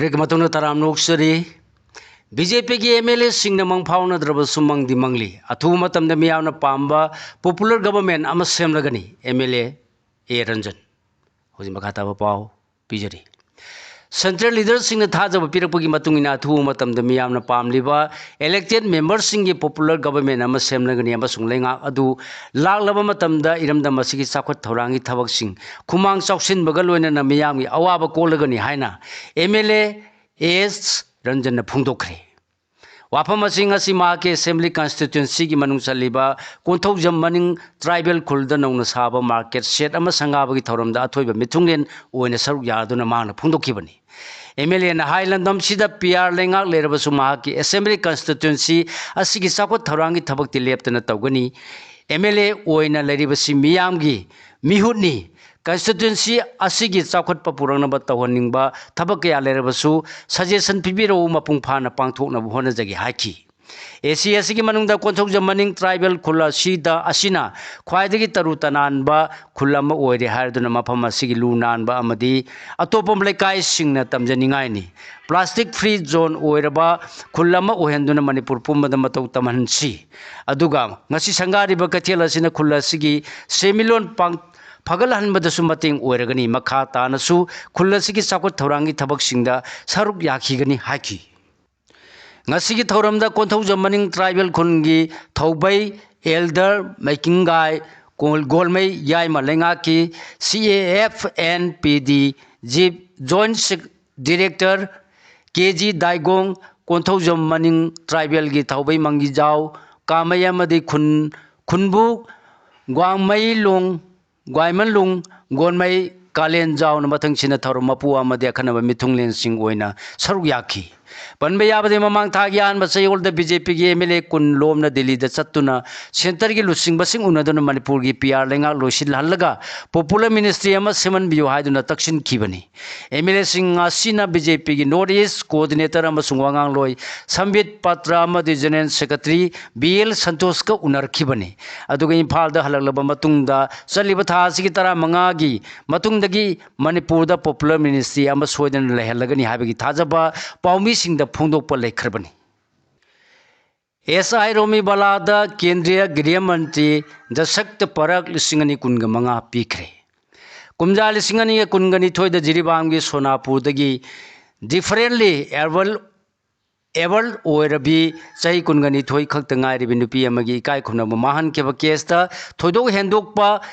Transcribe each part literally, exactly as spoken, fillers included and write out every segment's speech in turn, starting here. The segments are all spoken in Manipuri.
ꯃꯇꯨꯡꯗ ꯇꯔꯥꯝꯅ ꯑꯣꯛꯆꯔꯤ꯫ ꯕꯤ ꯖꯦ ꯄꯤꯒꯤ ꯑꯦꯝ ꯑꯦꯜ ꯑꯦꯁꯤꯡꯅ ꯃꯪ ꯐꯥꯎꯅꯗ꯭ꯔꯕꯁꯨ ꯃꯪꯗꯤ ꯃꯪꯂꯤ꯫ ꯑꯊꯨꯕ ꯃꯇꯝꯗ ꯃꯤꯌꯥꯝꯅ ꯄꯥꯝꯕ popular government ꯑꯃ ꯁꯦꯝꯂꯒꯅꯤ꯫ ꯑꯦꯝ ꯑꯦꯜ ꯑꯦ ꯑꯦ ꯔꯟꯖꯟ꯫ ꯍꯧꯖꯤꯛ ꯃꯈꯥ ꯇꯥꯕ ꯄꯥꯎ ꯄꯤꯖꯔꯤ꯫ Central leaderꯁꯤꯡꯅ ꯊꯥꯖꯕ ꯄꯤꯔꯛꯄꯒꯤ ꯃꯇꯨꯡ ꯏꯟꯅ ꯑꯊꯨꯕ ꯃꯇꯝꯗ ꯃꯤꯌꯥꯝꯅ ꯄꯥꯝꯂꯤꯕ elected memberꯁꯤꯡꯒꯤ popular government ꯑꯃ ꯁꯦꯝꯂꯒꯅꯤ ꯑꯃꯁꯨꯡ ꯂꯩꯉꯥꯛ ꯑꯗꯨ ꯂꯥꯛꯂꯕ ꯃꯇꯝꯗ ꯏꯔꯝꯗꯝ ꯑꯁꯤꯒꯤ ꯆꯥꯎꯈꯠ ꯊꯧꯔꯥꯡꯒꯤ ꯊꯕꯛꯁꯤꯡ ꯈꯨꯃꯥꯡ ꯆꯥꯎꯁꯤꯟꯕꯒ ꯂꯣꯏꯅꯅ ꯃꯤꯌꯥꯝꯒꯤ ꯑꯋꯥꯕ ꯀꯣꯛꯂꯒꯅꯤ ꯍꯥꯏꯅ M L A A S ꯔꯟꯖꯟꯅ ꯐꯣꯡꯗꯣꯛꯈ꯭ꯔꯦ꯫ ꯋꯥꯐꯝ ꯑꯁꯤ ꯉꯁꯤ ꯃꯍꯥꯛꯀꯤ assembly constituencyꯒꯤ ꯃꯅꯨꯡ ꯆꯜꯂꯤꯕ ꯀꯣꯟꯊꯧꯖꯝ ꯃꯅꯤꯡ tribal ꯈꯨꯜꯗ ꯅꯧꯅ ꯁꯥꯕ market shed ꯑꯃ ꯁꯪꯒꯥꯕꯒꯤ ꯊꯧꯔꯝꯗ ꯑꯊꯣꯏꯕ ꯃꯤꯊꯨꯡꯂꯦꯟ ꯑꯣꯏꯅ ꯁꯔꯨꯛ ꯌꯥꯗꯨꯅ ꯃꯍꯥꯛꯅ ꯐꯣꯡꯗꯣꯛꯈꯤꯕꯅꯤ꯫ ꯑꯦꯝ ꯑꯦꯜ ꯑꯦꯅ ꯍꯥꯏ, ꯂꯝꯗꯝꯁꯤꯗ ꯄꯤ ꯑꯥꯔ ꯂꯩꯉꯥꯛ ꯂꯩꯔꯕꯁꯨ ꯃꯍꯥꯛꯀꯤ assembly constituency ꯑꯁꯤꯒꯤ ꯆꯥꯎꯈꯠ ꯊꯧꯔꯥꯡꯒꯤ ꯊꯕꯛꯇꯤ ꯂꯦꯞꯇꯅ ꯇꯧꯒꯅꯤ꯫ ꯑꯦꯝ ꯑꯦꯜ ꯑꯦ ꯑꯣꯏꯅ ꯂꯩꯔꯤꯕꯁꯤ ꯃꯤꯌꯥꯝꯒꯤ ꯃꯤꯍꯨꯠꯅꯤ꯫ Constituency ꯑꯁꯤꯒꯤ ꯆꯥꯎꯈꯠꯄ ꯄꯨꯔꯛꯅꯕ ꯇꯧꯍꯟꯅꯤꯡꯕ ꯊꯕꯛ ꯀꯌꯥ ꯂꯩꯔꯕꯁꯨ suggestion ꯄꯤꯕꯤꯔꯛꯎ, ꯃꯄꯨꯡ ꯐꯥꯅ ꯄꯥꯡꯊꯣꯛꯅꯕ ꯍꯣꯠꯅꯖꯒꯦ ꯍꯥꯏꯈꯤ꯫ ꯑꯦ ꯁꯤ ꯑꯦꯁ ꯁꯤꯒꯤ ꯃꯅꯨꯡꯗ ꯀꯣꯟꯊꯧꯖꯝ ꯃꯅꯤꯡ tribal ꯈꯨꯜ ꯑꯁꯤꯗ, ꯑꯁꯤꯅ ꯈ꯭ꯋꯥꯏꯗꯒꯤ ꯇꯔꯨ ꯇꯅꯥꯟꯕ ꯈꯨꯜ ꯑꯃ ꯑꯣꯏꯔꯦ ꯍꯥꯏꯔꯗꯨꯅ ꯃꯐꯝ ꯑꯁꯤꯒꯤ ꯂꯨ ꯅꯥꯟꯕ ꯑꯃꯗꯤ ꯑꯇꯣꯞꯄ ꯂꯩꯀꯥꯏꯁꯤꯡꯅ ꯇꯝꯖꯅꯤꯡꯉꯥꯏꯅꯤ꯫ Plastic free zone ꯑꯣꯏꯔꯕ ꯈꯨꯜ ꯑꯃ ꯑꯣꯏꯍꯟꯗꯨꯅ ꯃꯅꯤꯄꯨꯔ ꯄꯨꯝꯕꯗ ꯃꯇꯧ ꯇꯝꯍꯟꯁꯤ꯫ ꯑꯗꯨꯒ ꯉꯁꯤ ꯁꯪꯒꯥꯔꯤꯕ ꯀꯩꯊꯦꯜ ꯑꯁꯤꯅ ꯈꯨꯜ ꯑꯁꯤꯒꯤ ꯁꯦꯟꯃꯤꯠꯂꯣꯟ ꯄꯥꯡ-, ꯐꯒꯠꯍꯟꯕꯗꯁꯨ ꯃꯇꯦꯡ ꯑꯣꯏꯔꯒꯅꯤ꯫ ꯃꯈꯥ ꯇꯥꯅꯁꯨ ꯈꯨꯜ ꯑꯁꯤꯒꯤ ꯆꯥꯎꯈꯠ ꯊꯧꯔꯥꯡꯒꯤ ꯊꯕꯛꯁꯤꯡꯗ ꯁꯔꯨꯛ ꯌꯥꯈꯤꯒꯅꯤ ꯍꯥꯏꯈꯤ꯫ ꯉꯁꯤꯒꯤ ꯊꯧꯔꯝꯗ ꯀꯣꯟꯊꯧꯖꯝ ꯃꯅꯤꯡ tribal ꯈꯨꯟꯒꯤ ꯊꯧꯕꯩ ꯑꯦꯜꯗꯔ ꯃꯩꯀꯤꯡꯒꯥꯏ ꯀꯣꯜ-, ꯒꯣꯜꯃꯩ ꯌꯥꯏꯃ ꯂꯩꯉꯥꯛꯀꯤ C A F N P D Chief Joint Sec-, Director K G ꯗꯥꯏꯒꯣꯡ, Konthoujam ꯃꯅꯤꯡ tribalꯒꯤ ꯊꯧꯕꯩ ꯃꯪꯒꯤꯖꯥꯎ, ꯀꯥꯃꯩ ꯑꯃꯗꯤ ꯈꯨꯟ-, ꯈꯨꯟꯕꯨ ꯒ꯭ꯋꯥꯡꯃꯩꯂꯣꯡ ꯒ꯭ꯋꯥꯏꯃꯟꯂꯨꯡ ꯒꯣꯟꯃꯩ ꯀꯥꯂꯦꯟꯖꯥꯎꯅ ꯃꯊꯪꯁꯤꯅ ꯊꯧꯔꯝ ꯃꯄꯨ ꯑꯃꯗꯤ ꯑꯈꯟꯅꯕ ꯃꯤꯊꯨꯡꯂꯦꯟꯁꯤꯡ ꯑꯣꯏꯅ ꯁꯔꯨꯛ ꯌꯥꯈꯤ꯫ ꯄꯟꯕ ꯌꯥꯕꯗꯤ, ꯃꯃꯥꯡ ꯊꯥꯒꯤ ꯑꯍꯥꯟꯕ ꯆꯌꯣꯜꯗ ꯕꯤ ꯖꯦ ꯄꯤꯒꯤ ꯑꯦꯝ ꯑꯦꯜ ꯑꯦ ꯀꯨꯟ ꯂꯣꯝꯅ ꯗꯤꯜꯂꯤꯗ ꯆꯠꯇꯨꯅ ꯁꯦꯟꯇꯔꯒꯤ ꯂꯨꯆꯤꯡꯕꯁꯤꯡ ꯎꯅꯗꯨꯅ ꯃꯅꯤꯄꯨꯔꯒꯤ ꯄꯤ ꯑꯥꯔ ꯂꯩꯉꯥꯛ ꯂꯣꯏꯁꯤꯜꯍꯜꯂꯒ popular ministry ꯑꯃ ꯁꯦꯝꯍꯟꯕꯤꯌꯨ ꯍꯥꯏꯗꯨꯅ ꯇꯛꯁꯤꯟꯈꯤꯕꯅꯤ꯫ ꯑꯦꯝ ꯑꯦꯜ ꯑꯦꯁꯤꯡ ꯑꯁꯤꯅ ꯕꯤ ꯖꯦ ꯄꯤꯒꯤ North East Coordinator ꯑꯃꯁꯨꯡ ꯋꯥꯉꯥꯡꯂꯣꯏ ꯁꯝꯕꯤꯠ ꯄꯥꯇ꯭ꯔ ꯑꯃꯗꯤ General Secretary ꯕꯤ ꯑꯦꯜ ꯁꯟꯇꯣꯁꯀ ꯎꯅꯔꯛꯈꯤꯕꯅꯤ꯫ ꯑꯗꯨꯒ ꯏꯝꯐꯥꯜꯗ ꯍꯜꯂꯛꯂꯕ ꯃꯇꯨꯡꯗ ꯆꯠꯂꯤꯕ ꯊꯥ ꯑꯁꯤꯒꯤ ꯇꯔꯥꯃꯉꯥꯒꯤ ꯃꯇꯨꯡꯗꯒꯤ ꯃꯅꯤꯄꯨꯔꯗ popular ministry ꯑꯃ ꯁꯣꯏꯗꯅ ꯂꯩꯍꯜꯂꯒꯅꯤ ꯍꯥꯏꯕꯒꯤ ꯊꯥꯖꯕ ꯄꯥꯎꯃꯤꯁꯤꯡꯗ ꯐꯣꯡꯗꯣꯛꯄ ꯂꯩꯈ꯭ꯔꯕꯅꯤ꯫ ꯑꯦꯁ ꯑꯥꯏ ꯔꯣꯃꯤ ꯕꯂꯥꯗ ꯀꯦꯟꯗ꯭ꯔꯤꯌ ꯒ꯭ꯔꯤꯍ ꯃꯟꯇ꯭ꯔꯤ ꯗꯁꯛꯇ ꯄꯔꯛ ꯂꯤꯁꯤꯡ ꯑꯅꯤ ꯀꯨꯟꯒ ꯃꯉꯥ ꯄꯤꯈ꯭ꯔꯦ꯫ ꯀꯨꯝꯖꯥ ꯂꯤꯁꯤꯡ ꯑꯅꯤꯒ ꯀꯨꯟꯒ ꯅꯤꯊꯣꯏꯗ ꯖꯤꯔꯤꯕꯥꯝꯒꯤ ꯁꯣꯅꯥꯄꯨꯔꯗꯒꯤ differently able, able ꯑꯣꯏꯔꯕꯤ ꯆꯍꯤ ꯀꯨꯟꯒ ꯅꯤꯊꯣꯏ ꯈꯛꯇ ꯉꯥꯏꯔꯤꯕꯤ ꯅꯨꯄꯤ ꯑꯃꯒꯤ ꯏꯀꯥꯏ ꯈꯨꯝꯅꯕ ꯃꯥꯡꯍꯟꯈꯤꯕ ꯀꯦꯁꯇ ꯊꯣꯏꯗꯣꯛ ꯍꯦꯟꯗꯣꯛꯄ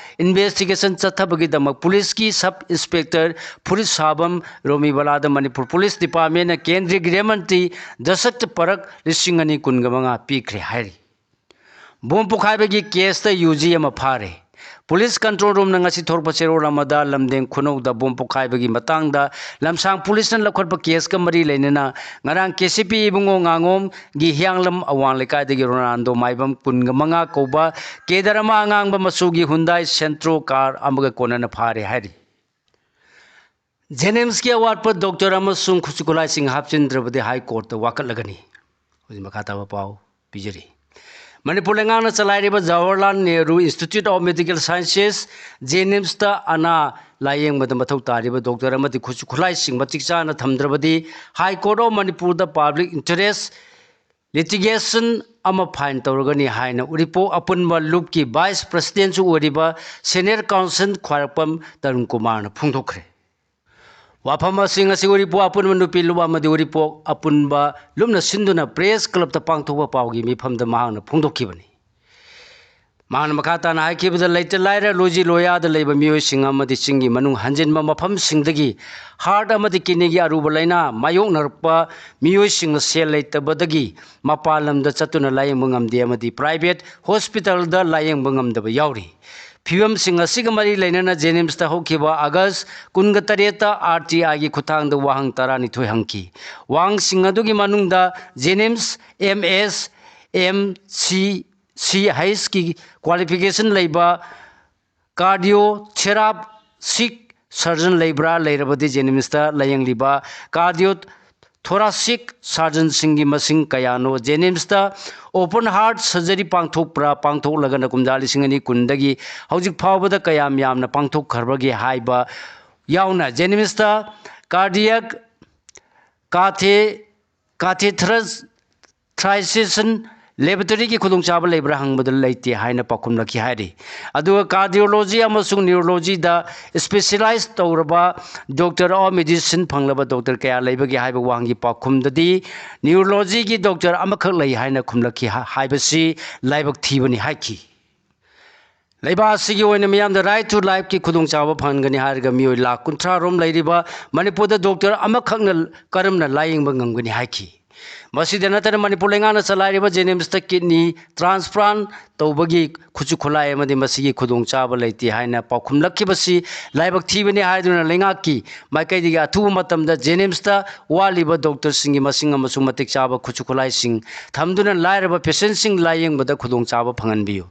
investigation ꯆꯠꯊꯕꯒꯤꯗꯃꯛ ꯄꯨꯂꯤꯁꯀꯤ sub inspector ꯐꯨꯔꯤꯠ ꯁꯥꯕꯝ ꯔꯣꯃꯤꯕꯂꯥꯗ ꯃꯅꯤꯄꯨꯔ ꯄꯨꯂꯤꯁ ꯗꯤꯄꯥꯔꯠꯃꯦꯟꯅ ꯀꯦꯟꯗ꯭ꯔꯤꯌ ꯒ꯭ꯔꯤꯍ ꯃꯟꯇ꯭ꯔꯤ ꯗꯁꯛꯇ ꯄꯔꯛ ꯂꯤꯁꯤꯡ ꯑꯅꯤ ꯀꯨꯟꯒ ꯃꯉꯥ ꯄꯤꯈ꯭ꯔꯦ ꯍꯥꯏꯔꯤ꯫ ꯕꯣꯝ ꯄꯣꯈꯥꯏꯕꯒꯤ ꯀꯦꯁꯇ ꯌꯨ ꯖꯤ ꯑꯃ ꯐꯥꯔꯦ꯫ ꯄꯨꯂꯤꯁ ꯀꯟꯇ꯭ꯔꯣꯜ ꯔꯨꯝꯅ ꯉꯁꯤ ꯊꯣꯔꯛꯄ ꯆꯦꯔꯣꯜ ꯑꯃꯗ ꯂꯝꯗꯦꯡ ꯈꯨꯅꯧꯗ ꯕꯣꯝ ꯄꯣꯈꯥꯏꯕꯒꯤ ꯃꯇꯥꯡꯗ ꯂꯝꯁꯥꯡ ꯄꯨꯂꯤꯁꯅ ꯂꯧꯈꯠꯄ ꯀꯦꯁꯀ ꯃꯔꯤ ꯂꯩꯅꯅ ꯉꯔꯥꯡ ꯀꯦ ꯁꯤ ꯄꯤ ꯏꯕꯨꯡꯉꯣ ꯉꯥꯉꯣꯝꯒꯤ ꯍꯤꯌꯥꯡꯂꯝ ꯑꯋꯥꯡ ꯂꯩꯀꯥꯏꯗꯒꯤ ꯔꯣꯅꯥꯜꯗꯣ ꯃꯥꯏꯕꯝ ꯀꯨꯟꯒ ꯃꯉꯥ ꯀꯧꯕ ꯀꯦꯗꯔ ꯑꯃ ꯑꯉꯥꯡꯕ ꯃꯆꯨꯒꯤ ꯍꯨꯟꯗꯥꯏ ꯁꯦꯟꯇ꯭ꯔꯣ ꯀꯥꯔ ꯑꯃꯒ ꯀꯣꯟꯅꯅ ꯐꯥꯔꯦ ꯍꯥꯏꯔꯤ꯫ ꯖꯦꯅꯤꯝꯁꯀꯤ ꯑꯋꯥꯠꯄ ꯗꯣꯛꯇꯔ ꯑꯃꯁꯨꯡ ꯈꯨꯠꯁꯨ ꯈꯨꯠꯂꯥꯏꯁꯤꯡ ꯍꯥꯞꯆꯤꯟꯗ꯭ꯔꯕꯗꯤ ꯍꯥꯏ ꯀꯣꯔꯠꯇ ꯋꯥꯀꯠꯂꯒꯅꯤ꯫ ꯍꯧꯖꯤꯛ ꯃꯈꯥ ꯇꯥꯕ ꯄꯥꯎ ꯄꯤꯖꯔꯤ꯫ ꯃꯅꯤꯄꯨꯔ ꯂꯩꯉꯥꯛꯅ ꯆꯂꯥꯏꯔꯤꯕ Jawaharlal Nehru Institute of Medical Sciences, ꯖꯦꯅꯤꯝꯁꯇ ꯑꯅꯥ ꯂꯥꯌꯦꯡꯕꯗ ꯃꯊꯧ ꯇꯥꯔꯤꯕ ꯗꯣꯛꯇꯔ ꯑꯃꯗꯤ ꯈꯨꯠꯁꯨ ꯈꯨꯠꯂꯥꯏꯁꯤꯡ ꯃꯇꯤꯛ ꯆꯥꯅ ꯊꯝꯗ꯭ꯔꯕꯗꯤ High Court of ꯃꯅꯤꯄꯨꯔꯗ public interest litigation ꯑꯃ file ꯇꯧꯔꯒꯅꯤ ꯍꯥꯏꯅ ꯎꯔꯤꯄꯣꯛ ꯑꯄꯨꯟꯕ ꯂꯨꯞꯀꯤ vice presidentꯁꯨ ꯑꯣꯏꯔꯤꯕ senior counsel ꯈ꯭ꯋꯥꯏꯔꯥꯛꯄꯝ ꯇꯔꯨꯟ ꯀꯨꯃꯥꯔꯅ ꯐꯣꯡꯗꯣꯛꯈ꯭ꯔꯦ꯫ ꯋꯥꯐꯝ ꯑꯁꯤ ꯉꯁꯤ ꯎꯔꯤꯄꯣꯛ ꯑꯄꯨꯟꯕ ꯅꯨꯄꯤ ꯂꯨꯞ ꯑꯃꯗꯤ ꯎꯔꯤꯄꯣꯛ ꯑꯄꯨꯟꯕ ꯂꯨꯞꯅ ꯁꯤꯟꯗꯨꯅ press clubꯇ ꯄꯥꯡꯊꯣꯛꯄ ꯄꯥꯎꯒꯤ ꯃꯤꯐꯝꯗ ꯃꯍꯥꯛꯅ ꯐꯣꯡꯗꯣꯛꯈꯤꯕꯅꯤ꯫ ꯃꯍꯥꯛꯅ ꯃꯈꯥ ꯇꯥꯅ ꯍꯥꯏꯈꯤꯕꯗ, ꯂꯩꯇ ꯂꯥꯏꯔ, ꯂꯣꯏꯖꯤ ꯂꯣꯌꯥꯗ ꯂꯩꯕ ꯃꯤꯑꯣꯏꯁꯤꯡ ꯑꯃꯗꯤ ꯆꯤꯡꯒꯤ ꯃꯅꯨꯡ ꯍꯟꯖꯤꯟꯕ ꯃꯐꯝꯁꯤꯡꯗꯒꯤ heart ꯑꯃꯗꯤ kidneyꯒꯤ ꯑꯔꯨꯕ ꯂꯥꯏꯅꯥ ꯃꯥꯌꯣꯛꯅꯔꯛꯄ ꯃꯤꯑꯣꯏꯁꯤꯡꯅ ꯁꯦꯜ ꯂꯩꯇꯕꯗꯒꯤ ꯃꯄꯥꯟ ꯂꯝꯗ ꯆꯠꯇꯨꯅ ꯂꯥꯌꯦꯡꯕ ꯉꯝꯗꯦ ꯑꯃꯗꯤ private hospitalꯗ ꯂꯥꯌꯦꯡꯕ ꯉꯝꯗꯕ ꯌꯥꯎꯔꯤ꯫ ꯐꯤꯕꯝꯁꯤꯡ ꯑꯁꯤꯒ ꯃꯔꯤ ꯂꯩꯅꯅ ꯖꯦꯅꯤꯝꯁꯇ ꯍꯧꯈꯤꯕ ꯑꯥꯒꯁ ꯀꯨꯟꯒ ꯇꯔꯦꯠꯇ ꯑꯥꯔ ꯇꯤ ꯑꯥꯏꯒꯤ ꯈꯨꯠꯊꯥꯡꯗ ꯋꯥꯍꯪ ꯇꯔꯥꯅꯤꯊꯣꯏ ꯍꯪꯈꯤ꯫ ꯋꯥꯍꯪꯁꯤꯡ ꯑꯗꯨꯒꯤ ꯃꯅꯨꯡꯗ ꯖꯦꯅꯤꯝꯁ ꯑꯦꯝ ꯑꯦꯁ ꯑꯦꯝ ꯁꯤ ꯁꯤ ꯍꯩꯁꯀꯤ ꯀ꯭ꯋꯥꯂꯤꯐꯤꯀꯦꯁꯟ ꯂꯩꯕ ꯀꯥꯔꯗꯤꯑꯣ ꯊꯦꯔꯥꯁꯤꯛ ꯁꯔꯖꯟ ꯂꯩꯕ꯭ꯔꯥ? ꯂꯩꯔꯕꯗꯤ ꯖꯦꯅꯤꯝꯁꯇ ꯂꯥꯌꯦꯡꯂꯤꯕ ꯀꯥꯔꯗꯤꯑꯣ ꯊꯣꯔꯥꯁꯤꯛ ꯁꯔꯖꯟꯁꯤꯡꯒꯤ ꯃꯁꯤꯡ ꯀꯌꯥꯅꯣ? ꯖꯦꯅꯤꯝꯁꯇ ꯑꯣꯄꯟ ꯍꯥꯔꯠ ꯁꯔꯖꯔꯤ ꯄꯥꯡꯊꯣꯛꯄ꯭ꯔꯥ? ꯄꯥꯡꯊꯣꯛꯂꯒꯅ ꯀꯨꯝꯖꯥ ꯂꯤꯁꯤꯡ ꯑꯅꯤ ꯀꯨꯟꯗꯒꯤ ꯍꯧꯖꯤꯛ ꯐꯥꯎꯕꯗ ꯀꯌꯥꯝ ꯌꯥꯝꯅ ꯄꯥꯡꯊꯣꯛꯈ꯭ꯔꯕꯒꯦ ꯍꯥꯏꯕ ꯌꯥꯎꯅ ꯖꯦꯅꯤꯝꯁꯇ ꯀꯥꯔꯗꯤꯌꯥꯛ ꯀꯥꯊꯦ ꯀꯥꯊꯦꯊ꯭ꯔꯁ ꯊ꯭ꯔꯥꯏꯁꯦꯁꯟ ꯂꯦꯕꯣꯔꯦꯇꯔꯤꯒꯤ ꯈꯨꯗꯣꯡꯆꯥꯕ ꯂꯩꯕ꯭ꯔꯥ ꯍꯪꯕꯗ ꯂꯩꯇꯦ ꯍꯥꯏꯅ ꯄꯥꯎꯈꯨꯝꯂꯛꯈꯤ ꯍꯥꯏꯔꯤ꯫ ꯑꯗꯨꯒ ꯀꯥꯔꯗꯤꯑꯣꯂꯣꯖꯤ ꯑꯃꯁꯨꯡ ꯅ꯭ꯌꯨꯔꯣꯂꯣꯖꯤꯗ ꯏꯁꯄꯦꯁꯤꯌꯦꯂꯥꯏꯖ ꯇꯧꯔꯕ ꯗꯣꯛꯇꯔ ꯑꯣꯐ ꯃꯦꯗꯤꯁꯤꯟ ꯐꯪꯂꯕ ꯗꯣꯛꯇꯔ ꯀꯌꯥ ꯂꯩꯕꯒꯦ ꯍꯥꯏꯕ ꯋꯥꯍꯪꯒꯤ ꯄꯥꯎꯈꯨꯝꯗꯗꯤ ꯅ꯭ꯌꯨꯔꯣꯂꯣꯖꯤꯒꯤ ꯗꯣꯛꯇꯔ ꯑꯃꯈꯛ ꯂꯩ ꯍꯥꯏꯅ ꯈꯨꯝꯂꯛꯈꯤ ꯍꯥ-, ꯍꯥꯏꯕꯁꯤ ꯂꯥꯏꯕꯛ ꯊꯤꯕꯅꯤ ꯍꯥꯏꯈꯤ꯫ ꯂꯩꯕꯥꯛ ꯑꯁꯤꯒꯤ ꯑꯣꯏꯅ ꯃꯤꯌꯥꯝꯗ ꯔꯥꯏꯠ ꯇꯨ ꯂꯥꯏꯐꯀꯤ ꯈꯨꯗꯣꯡꯆꯥꯕ ꯐꯪꯍꯟꯒꯅꯤ ꯍꯥꯏꯔꯒ ꯃꯤꯑꯣꯏ ꯂꯥꯈ ꯀꯨꯟꯊ꯭ꯔꯥ ꯔꯣꯝ ꯂꯩꯔꯤꯕ ꯃꯅꯤꯄꯨꯔꯗ ꯗꯣꯛꯇꯔ ꯑꯃꯈꯛꯅ ꯀꯔꯝꯅ ꯂꯥꯌꯦꯡꯕ ꯉꯝꯒꯅꯤ ꯍꯥꯏꯈꯤ꯫ ꯃꯁꯤꯗ ꯅꯠꯇꯅ ꯃꯅꯤꯄꯨꯔ ꯂꯩꯉꯥꯛꯅ ꯆꯂꯥꯏꯔꯤꯕ ꯖꯦꯅꯤꯝꯁꯇ ꯀꯤꯗꯅꯤ ꯇ꯭ꯔꯥꯟꯁꯄ꯭ꯂꯥꯟ ꯇꯧꯕꯒꯤ ꯈꯨꯠꯁꯨ ꯈꯨꯠꯂꯥꯏ ꯑꯃꯗꯤ ꯃꯁꯤꯒꯤ ꯈꯨꯗꯣꯡꯆꯥꯕ ꯂꯩꯇꯦ ꯍꯥꯏꯅ ꯄꯥꯎꯈꯨꯝꯂꯛꯈꯤꯕꯁꯤ ꯂꯥꯏꯕꯛ ꯊꯤꯕꯅꯤ ꯍꯥꯏꯗꯨꯅ ꯂꯩꯉꯥꯛꯀꯤ ꯃꯥꯏꯀꯩꯗꯒꯤ ꯑꯊꯨꯕ ꯃꯇꯝꯗ ꯖꯦꯅꯤꯝꯁꯇ ꯋꯥꯠꯂꯤꯕ ꯗꯣꯛꯇꯔꯁꯤꯡꯒꯤ ꯃꯁꯤꯡ ꯑꯃꯁꯨꯡ ꯃꯇꯤꯛ ꯆꯥꯕ ꯈꯨꯠꯁꯨ ꯈꯨꯠꯂꯥꯏꯁꯤꯡ ꯊꯝꯗꯨꯅ ꯂꯥꯏꯔꯕ ꯄꯦꯁꯦꯟꯁꯤꯡ ꯂꯥꯌꯦꯡꯕꯗ ꯈꯨꯗꯣꯡꯆꯥꯕ ꯐꯪꯍꯟꯕꯤꯌꯨ꯫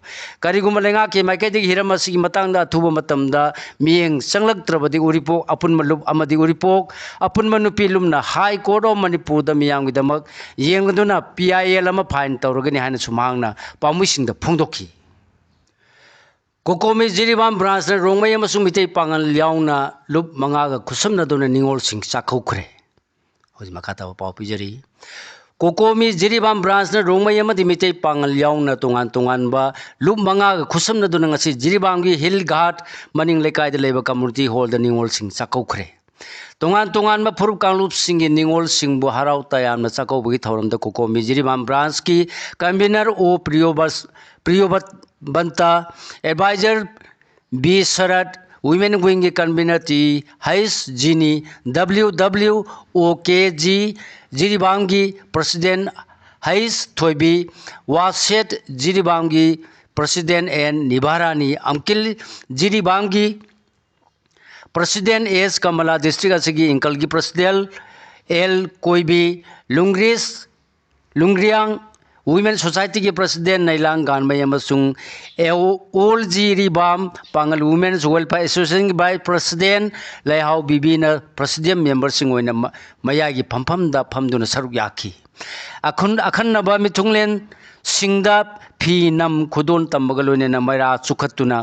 ꯀꯔꯤꯒꯨꯝꯕ ꯂꯩꯉꯥꯛꯀꯤ ꯃꯥꯏꯀꯩꯗꯒꯤ ꯍꯤꯔꯝ ꯑꯁꯤꯒꯤ ꯃꯇꯥꯡꯗ ꯑꯊꯨꯕ ꯃꯇꯝꯗ ꯃꯤꯠꯌꯦꯡ ꯆꯪꯂꯛꯇ꯭ꯔꯕꯗꯤ ꯎꯔꯤꯄꯣꯛ ꯑꯄꯨꯟꯕ ꯂꯨꯞ ꯑꯃꯗꯤ ꯎꯔꯤꯄꯣꯛ ꯑꯄꯨꯟꯕ ꯅꯨꯄꯤ ꯂꯨꯞꯅ ꯍꯥꯏ ꯀꯣꯔꯠ ꯑꯣꯐ ꯃꯅꯤꯄꯨꯔꯗ ꯃꯤꯌꯥꯝꯒꯤꯗꯃꯛ ꯌꯦꯡꯂꯗꯨꯅ ꯄꯤ ꯑꯥꯏ ꯑꯦꯜ ꯑꯃ ꯐꯥꯏꯜ ꯇꯧꯔꯒꯅꯤ ꯍꯥꯏꯅꯁꯨ ꯃꯍꯥꯛꯅ ꯄꯥꯝꯕꯩꯁꯤꯡꯗ ꯐꯣꯡꯗꯣꯛꯈꯤ꯫ ꯀꯣꯀꯣꯃꯤ ꯖꯤꯔꯤꯕꯥꯝ ꯕ꯭ꯔꯥꯟꯁꯅ ꯔꯣꯡꯃꯩ ꯑꯃꯁꯨꯡ ꯃꯤꯇꯩ ꯄꯥꯉꯜ ꯌꯥꯎꯅ ꯂꯨꯞ ꯃꯉꯥꯒ ꯈꯨꯠꯁꯝꯅꯗꯨꯅ ꯅꯤꯉꯣꯜꯁꯤꯡ ꯆꯥꯛꯀꯧꯈ꯭ꯔꯦ꯫ ꯍꯧꯖꯤꯛ ꯃꯈꯥ ꯇꯥꯕ ꯄꯥꯎ ꯄꯤꯖꯔꯤ꯫ ꯀꯣꯀꯣꯃꯤ ꯖꯤꯔꯤꯕꯥꯝ ꯕ꯭ꯔꯥꯟꯁꯅ ꯔꯣꯡꯃꯩ ꯑꯃꯗꯤ ꯃꯤꯇꯩ ꯄꯥꯉꯜ ꯌꯥꯎꯅ ꯇꯣꯉꯥꯟ ꯇꯣꯉꯥꯟꯕ ꯂꯨꯞ ꯃꯉꯥꯒ ꯈꯨꯠꯁꯝꯅꯗꯨꯅ ꯉꯁꯤ ꯖꯤꯔꯤꯕꯥꯝꯒꯤ ꯍꯤꯜ ꯘꯥꯠ ꯃꯅꯤꯡ ꯂꯩꯀꯥꯏꯗ ꯂꯩꯕ ꯀꯝꯃꯨꯅꯤꯇꯤ ꯍꯣꯜꯗ ꯅꯤꯉꯣꯜꯁꯤꯡ ꯆꯥꯛꯀꯧꯈ꯭ꯔꯦ꯫ ꯇꯣꯉꯥꯟ ꯇꯣꯉꯥꯟꯕ ꯐꯨꯔꯨꯞ ꯀꯥꯡꯂꯨꯞꯁꯤꯡꯒꯤ ꯅꯤꯉꯣꯜꯁꯤꯡꯕꯨ ꯍꯔꯥꯎ ꯇꯌꯥꯝꯅ ꯆꯥꯛꯀꯧꯕꯒꯤ ꯊꯧꯔꯝꯗ ꯀꯣꯀꯣꯃꯤ ꯖꯤꯔꯤꯕꯥꯝ ꯕ꯭ꯔꯥꯟꯁꯀꯤ ꯀꯟꯚꯤꯅꯔ ꯑꯣ ꯄ꯭ꯔꯤꯌꯣꯕꯁ-, ꯄ꯭ꯔꯤꯌꯣꯕꯟꯇ, ꯑꯦꯗꯚꯥꯏꯖꯔ ꯕꯤ ꯁꯔꯠ, ꯋꯤꯃꯦꯟ ꯋꯤꯡꯒꯤ ꯀꯟꯚꯤꯅꯔ ꯇꯤ ꯍꯩꯁ ꯖꯤꯅꯤ, ꯗꯕ꯭ꯂꯤꯎ ꯗꯕ꯭ꯂꯤꯎ ꯑꯣ ꯀꯦ ꯖꯤ ꯖꯤꯔꯤꯕꯥꯝꯒꯤ ꯄ꯭ꯔꯁꯤꯗꯦꯟ ꯍꯩꯁ ꯊꯣꯏꯕꯤ, ꯋꯥꯁꯦꯠ ꯖꯤꯔꯤꯕꯥꯝꯒꯤ President N Nibarani, ꯑꯪꯀꯤꯜ ꯖꯤꯔꯤꯕꯥꯝꯒꯤ President S Kamala, district ꯑꯁꯤꯒꯤ ꯏꯪꯀꯜꯒꯤ President L ꯀꯣꯏꯕꯤ, ꯂꯨꯡꯒ꯭ꯔꯤꯁ, ꯂꯨꯡꯒ꯭ꯔꯤꯌꯥꯡ Women Society ꯒꯤ President ꯅꯩꯂꯥꯡ ꯒꯥꯟꯃꯩ ꯑꯃꯁꯨꯡ ꯑꯣꯜ ꯖꯤꯔꯤꯕꯥꯝ ꯄꯥꯡꯒꯜ Women's Welfare Association ꯒꯤ Vice President ꯂꯩꯍꯥꯎ ꯕꯤꯕꯤꯅ President member ꯁꯤꯡ ꯑꯣꯏꯅ ꯃ-, ꯃꯌꯥꯏꯒꯤ ꯐꯝꯐꯝꯗ ꯐꯝꯗꯨꯅ ꯁꯔꯨꯛ ꯌꯥꯈꯤ꯫ ꯑꯈꯟ-, ꯑꯈꯟꯅꯕ ꯃꯤꯊꯨꯡꯂꯦꯟꯁꯤꯡꯗ ꯐꯤ ꯅꯝ ꯈꯨꯗꯣꯟ ꯇꯝꯕꯒ ꯂꯣꯏꯅꯅ ꯃꯩꯔꯥ ꯆꯨꯈꯠꯇꯨꯅ